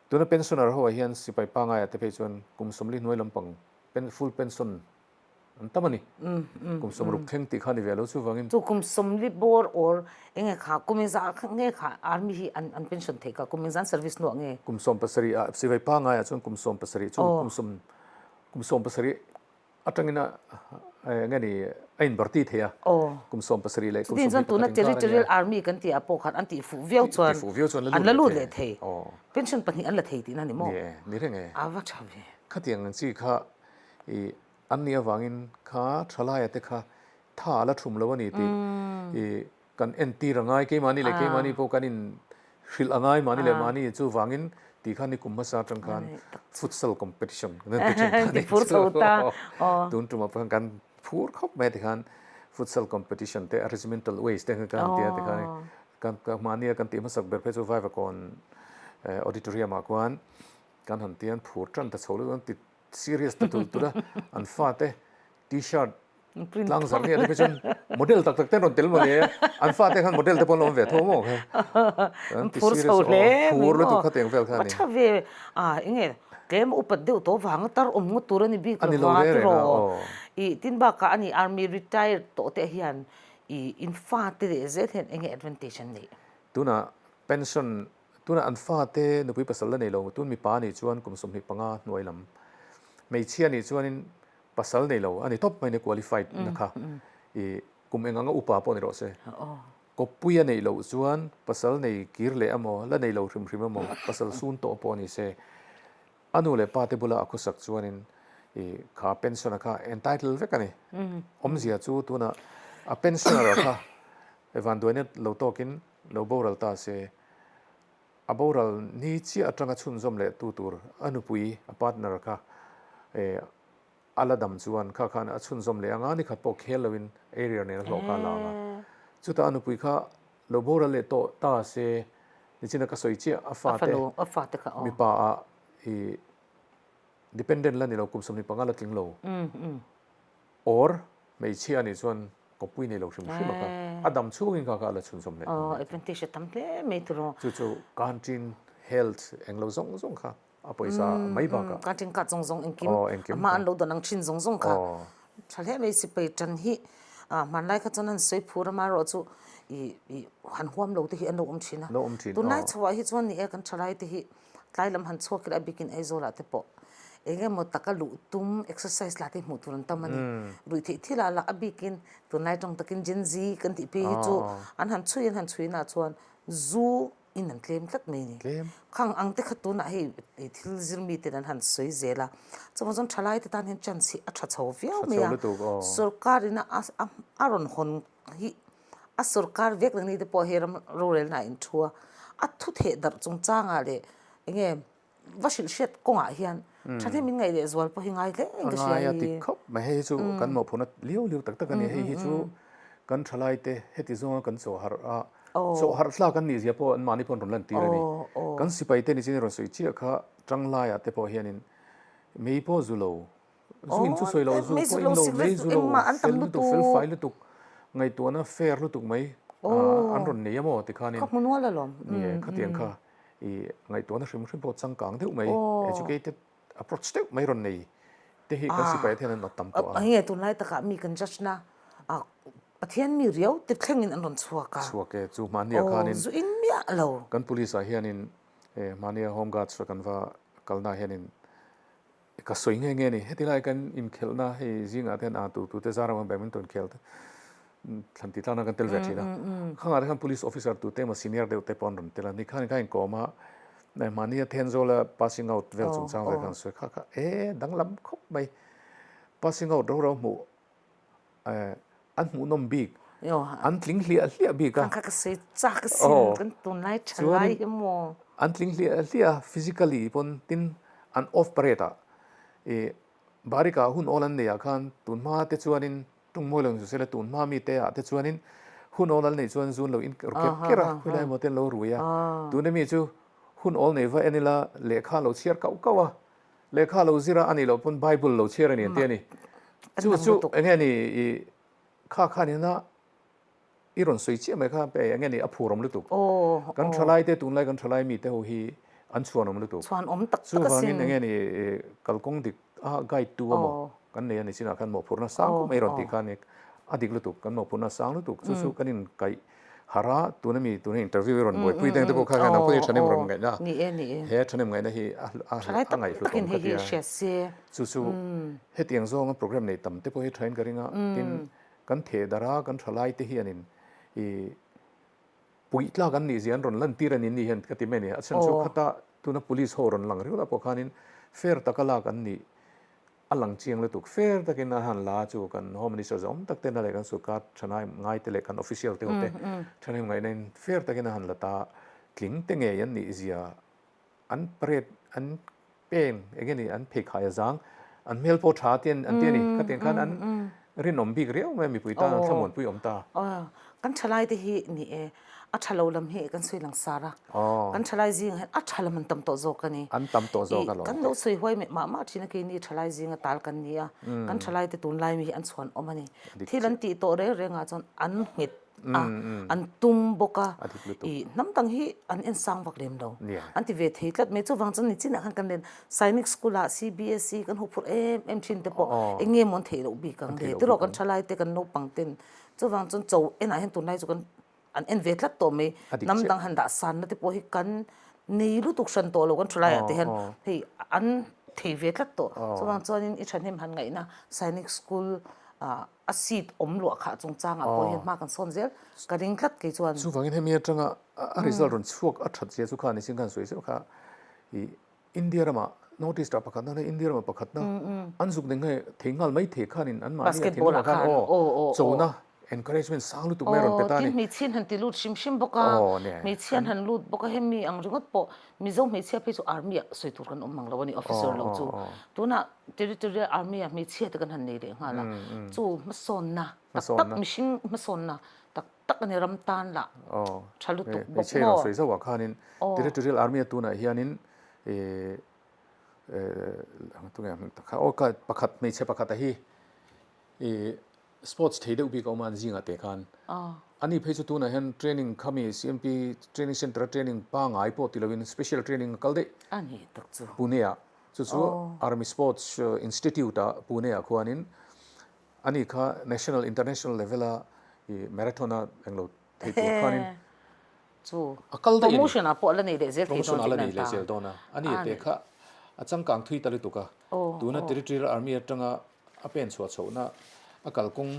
Tuna pensioner ho ah hian sipai pangaiah te phei chuan kum 40 hnuai lampang full pension An tam a ni. Kum 60 thleng tih kha a ni ve lo chuvangin. Chu kum 40 bawr or eng nge kha kum engzah nge kha army hi an an pension thei kha kum engzah an service hnuah nge? Kum 17 ah sivai pangai ah chuan kum 17 chu kum sawm kum 17 atangin a eng nge ni a inbarti thei a. Kum 17 leh kum Chutin chuan tuna 21 inkar a nia. Territorial Army kan tih ah pawh khan an tih fuh viau chuan Tih fuh viau chuan an la lut leh thei. Pension pahnih an la thei tihna a ni maw? Ni e, ni reng e. A va tha ve. Khatiang ang chi kha i An nih avangin kha thalaia te kha tha a la thum lo a ni tih i kan entir a ngai, keimahni leh keimahni pawh kan in hrilh a ngai mahni leh mahni chuvangin tih khan ni kum hmasa atang khan futsal competition kan ti thin kha ni chu tun tumah pawh khan kan phur khawp mai a tikhan futsal competition te regimental ways te khan kan ti a tikhan kan mahnia kan tih hmasak ber phei chu Vaivakawn auditorium ah khuan kan han tian phur tan ta chho lutuk an ti Serious ta tul tul a, an fate T-shirt tlang zarh nia te phei chuan model tak tak te an rawn tel mawni e, an fate khan model te pawh an lo awm ve tho maw kha. An ti serious aw, phur lutuk kha tiang vel kha a ni. Va tha ve, a enge tlem upat deuh tawh vanga tar awm ngawt tur a ni bik lo va tiraw. I tin bakah a ni army retired tawh te hian i in fate leh zel hian enge advantage an neih? Tunah pension Tunah an fate nupui pasal la nei lo, tun mipa nih chuan kum 25 hnuai lam, hmeichhia nih chuanin pasal nei lo a ni tawp mai nia qualified na kha i kum eng anga upa pawh ni rawh se. Kawppui a neih loh chuan pasal nei kir leh emaw, la nei lo hrim hrim emaw, pasal sun tawh pawh a ni se, a nu leh pa te bula a khawsak chuanin i kha pension a kha entitled vek a ni. Awmzia chu tunah a pensioner a kha vanduaina lo tawkin Lo boral ta se, a boral ni chiah atanga chhunzawm leh tu tur a nupui, a partner kha a la dam chuan kha khan a chhunzawm leh anga nikhat pawh khel loin area nen a hlawh kha a la ang a. Chutah a nupui kha lo boral leh tawh ta se, nichina ka sawi chiah a fate mipa ah i dependent la ni lo kum 25 la tling lo. Or, hmeichhia anih chuan kawppui nei lo hrim hrim a kha, a dam chhungin kha kha a la chhunzawm leh dawn. Advantage a tam hle mai tur aw. Chu chu canteen, health eng lo zawng zawng kha a pawisa mai bakah. Canteen card zawng zawng engkim, a hma an lo dawn ang thin zawng zawng kha tha hle mai sipai tan hi hmanlai kha chuan an sawi phur a marawh chu i han huam lo te hi an lo awm thin a. Tunlai chhoah hi chuan ni e kan thalai te hi Tlai lam han chhuak ila a bikin Aizawl ah te pawh eng emaw taka luh tum exercise lah te hmuh tur an tam a ni. Ruih theih thil ah lah a bikin tunlai tawng takin Gen Z kan tih phei hi chu an han chhui an han chhui naah chuan zu in an tlem tlat mai a ni. Khang ang te kha tunah hei thil zir mi ten an han sawi zel a, chuvang chuan thalai te tan hian chance hi a tha chho viau mai a, sorkar ina a rawn hawn hi A sorkar vek reng ni te pawh hei ram rorelna a inthu a, a thu theh darh chungchangah leh eng nge va hrilh hriat kawngah hian thahnem in ngaih leh zual pawh hi ngai hle in ka hria hi. A ngai a ti khawp mai, hei hi chu kan mawhphurhna liau liau tak tak a ni, hei hi chu kan thalaite heti zawnga kan chawhharh a. Chawh harh thlak an nih zia pawh anmahni pawh an rawn lantir a ni. Kan sipaite ni chin i rawn sawi chiah kha tanglaiah te pawh hianin mei pawh zu lo, zu in chu sawi lo, zu pawh in lo, mei zu lo, fel lutuk, fel fai lutuk, ngaihtuahna fair lutuk mai an rawn nei a maw tikhanin ni e, khatiang kha i ngaihtuahna hrim hrim pawh changkang deuh mai, educated approach deuh mai rawn nei te hi kan sipai te hian an awt tam tawh a. Enge tunlai takah mi kan judge na Pathian mi riau te thlengin an rawn chhuak a. Chhuak e, chu hmahnia khanin. Zu in miah lo. Kan police ah hianin hmahnia home guards kan va kalna hianin ka sawi nge nge ni. Heti lai kan inkhelhna hei zingah te hian a tu tute zar emaw badminton khel te thlan tih tlakna kan tel ve thin a. Khangah te khan police officer tute emaw senior deuh te pawh an rawn tel a. Nikhanin kha inkawm a hmahnia Thenzawla passing out vel chungchang vel khan sawi kha kha e danglam khawp mai. Passing out ro ro hmuh an hmuhnawm bik, an tling hliah hliah bik a. Kha ka sawi chak asin, kan tunlai tha lai hi maw. An tling hliah hliah a, physically pawn tin an off parade ah i barika hun awl an neih ah khan tun hma te chuanin tung mawi lo in sawi sela tun hma mi te ah te chuanin hun awl an neih chuan zun lo in ru kerh kerh a, khawilai emaw te an lo rui a. Tuna mi chu hun awl nei va en ila lehkha lo chhiar kauh kauh a, Lehkha lo zir a, a nih loh pawn Bible lo chhiar a ni an ti a ni. Chu chu eng nge ni i kha khan ina i rawn sawi chiah mai kha eng nge ni a phur awm lutuk. Kan thalai te tunlai kan thalai mi te ho hi an chhuan awm lutuk. Chuvangin eng nge ni kalkawng dik a guide tu emaw kan nei a ni chinah khan mawhphurhna sang khawp mai rawn tih kha a ni. A dik lutuk, kan mawhphurhna sang lutuk. Chu chu kan inkaih harh a, tuna mi tuna interview i rawn buaipui deng te pawh kha khan ang pawhin thahnem rawn ngaihna he thahnem ngaihna hi a ngaihhlut awm ka ti a. Chu chu hetiang zawnga program nei tam te pawh hi thain ka ring a, tin kan theh darh a, kan thalai te hianin i puih tlak an nih zia an rawn lantir a ni ni hian ka ti mai a ni. A chhan chu khata tuna police ho rawn lang riau lah pawh khanin fair taka lak an nih A lang chiang lutuk fair takin a han la chu kan Home Minister zawm tak tena leh kan sorkar thanai ngai te leh kan official te ho te thahnem ngaihna in fair takin a han la ta tling te ngei an nih zia an parade an peng eng nge ni an pheikhai a zang an hmel pawh tha te an ti a ni khatiang khan an rinawm bik riau mai a mipui tan an thlamuanpui awm ta. Kan thalai te hi ni e. A tha lo lam hi kan sawi lang sar a, kan thalai zingah hian a tha lam an tam tawh zawk a ni. An tam tawh zawk a lawm. Kan lo sawi huai meh mah mah thin a, keini thalai zinga tal kan ni a, kan thalai te tunlai mi hi an chhuan awm a ni. Thil an tih tawh reng rengah chuan an nghet a, an tum bawk a, i hnam dang hi an en sang vak lem lo. An ti ve thei tlat mai. Chuvang chuan nichinah khan kan len Sainik School ah CBSE kan huphurh em em thin te pawh eng nge maw an theih loh bik ang le. Tiraw kan thalai te kan naupang ten chuvang chuan cho enah hian tunlai chu kan an en ve tlat tawh mai. Hnam dang han dah sanna te pawh hi kan nei lutuk hran tawh lo kan thu laiah te hian hei an thei ve tlat tawh. Chuvang chuanin i thahnem han ngaihna Sainik School ah a seat awm luah khah chungchangah pawh hian hma kan sawn zel ka ring tlat kei chuan. Chuvangin hemi atanga a result rawn chhuak a that zia chu kha nichin khan sawi zeuh kha i India ramah North East ah pakhatna leh India ramah pakhatna an zuk nei nge thei nghal mai thei khanin an mahni a thinlungah khan aw chona encouragement sang lutuk mai a rawn pe ta a ni. Tin hmeichhia an han ti lut hrim hrim bawk a, hmeichhia an han lut bawk a, hemi ang ringawt pawh Mizo hmeichhia phei chu army ah sawi tur kan awm mang lo a ni officer lo chu. Tunah territorial army ah hmeichhia te kan han nei leh nghal a, chu hmasawnna tak tak mihring hmasawnna tak tak a ni ram tan lah tha lutuk bawk maw. Hmeichhia rawn sawi zauh ah khanin Territorial Army a tunah hianin tunge hming tak kha aw ka pakhat hmeichhe pakhat a hi sports thei deuh bik a awm a an zingah te khan ani phei chu tunah hian training khami CMP training center a training pangai pawh ti lovin special training a kal daih Pune ah chu chu Army Sports Institute ah Pune ah khuanin Ani kha national international level a i marathon a englo thei tur khanin chu a kal daih a ni. Promotion ah pawh a la nei leh zel thei dawn Promotion a la nei leh zel dawn a. Ani te kha a changkang thui ta lutuk a. Tuna territorial army atanga a pen chhuah chhohna a kalkawng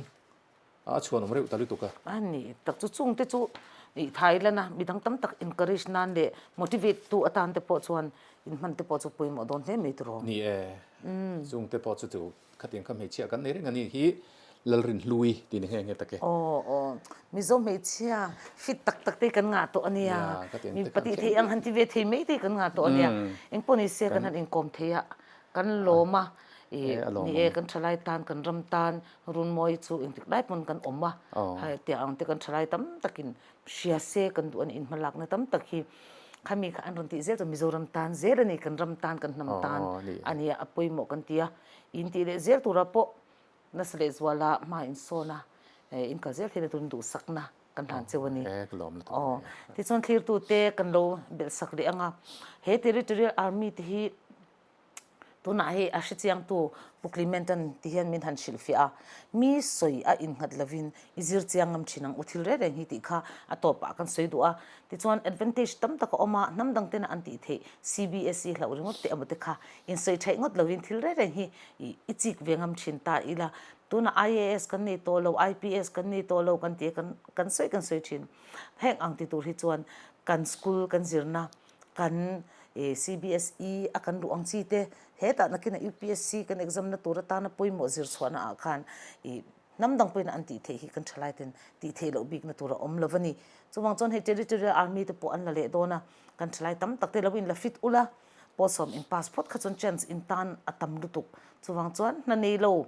a chhuanawm reuh ta lutuk a. A ni tak chu chungte chu i Thailand a midang tam tak encourage nan leh motivate tu atan te pawh chuan inhman te pawh chu pawimawh dawn hle mai tiraw. Ni e, chungte pawh chu chu Khatiang kha hmeichhia kan nei reng a ni hi Lalrinhlui tih ni nghe nghe tak e. Aw aw Mizo hmeichhia fit tak tak te kan ngah tawh a nia. Mi pati thei ang han ti ve thei mai te kan ngah tawh a nia. Engpawh ni se kan han inkawm thei a, kan lawm a. I ni e kan thalai tan kan ram tan Runmawi chu engtik lai pawn kan awm a, hai tiang ang te kan thalai tam takin hria se kan duh a ni inhmalakna tam tak hi khami kha an rawn tih zel chuan Mizoram tan zel a ni kan ram tan kan hnam tan a nia a pawimawh kan ti a, in tih leh zel tura pawh nasa leh zuala hma insawn a in kal zel theihna turin duhsakna kan hlan cheu a ni. Aw tichuan thlirtute kan lo belhsak leh ang a, he Territorial Army te hi Tunah hei a hrechiangtu Pu Clement-a'n ti hian min han hrilhfiah a, mi sawi a innghat lovin i zir chiang ngam thin ang u thil reng reng hi tih kha a tawpah kan sawi duh a. Tichuan advantage tam tak a awm a, hnam dang tena an tih theih CBSE hlauh ringawt teh emaw te kha insawi theih ngawt lovin thil reng reng hi i chik ve ngam thin ta ila. Tunah IAS kan nei tawh lo, IPS kan nei tawh lo kan ti a, kan sawi kan sawi thin. Heng ang ti tur hi chuan kan school kan zirna Kan CBSE a kan luh ang chi te, hetah nakinah UPSC kan exam na tur atana pawimawh zir chhuahna ah khan i hnam dang pawhin an tih theih hi kan thalai ten tih theih loh bikna tur a awm lo a ni. Chuvang chuan hei Territorial Army te pawh an la leh dawn a, kan thalai tam tak te lo in la fit ula, pawlsawm in pass phawt kha chuan chance in tan a tam lutuk. Chuvang chuan hna nei lo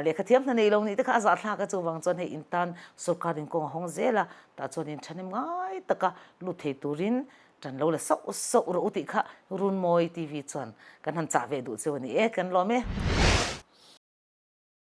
Lehkha thiam hna nei lo nih te kha a zahthlak a, chuvang chuan hei in tan sorkar in kawng a hawng zel a, tah chuan in thahnem ngai taka lut thei turin tan lo la sauh sauh rawh u tih kha Runmawi TV chuan kan han chah ve duh cheu a ni e, kan lawm e.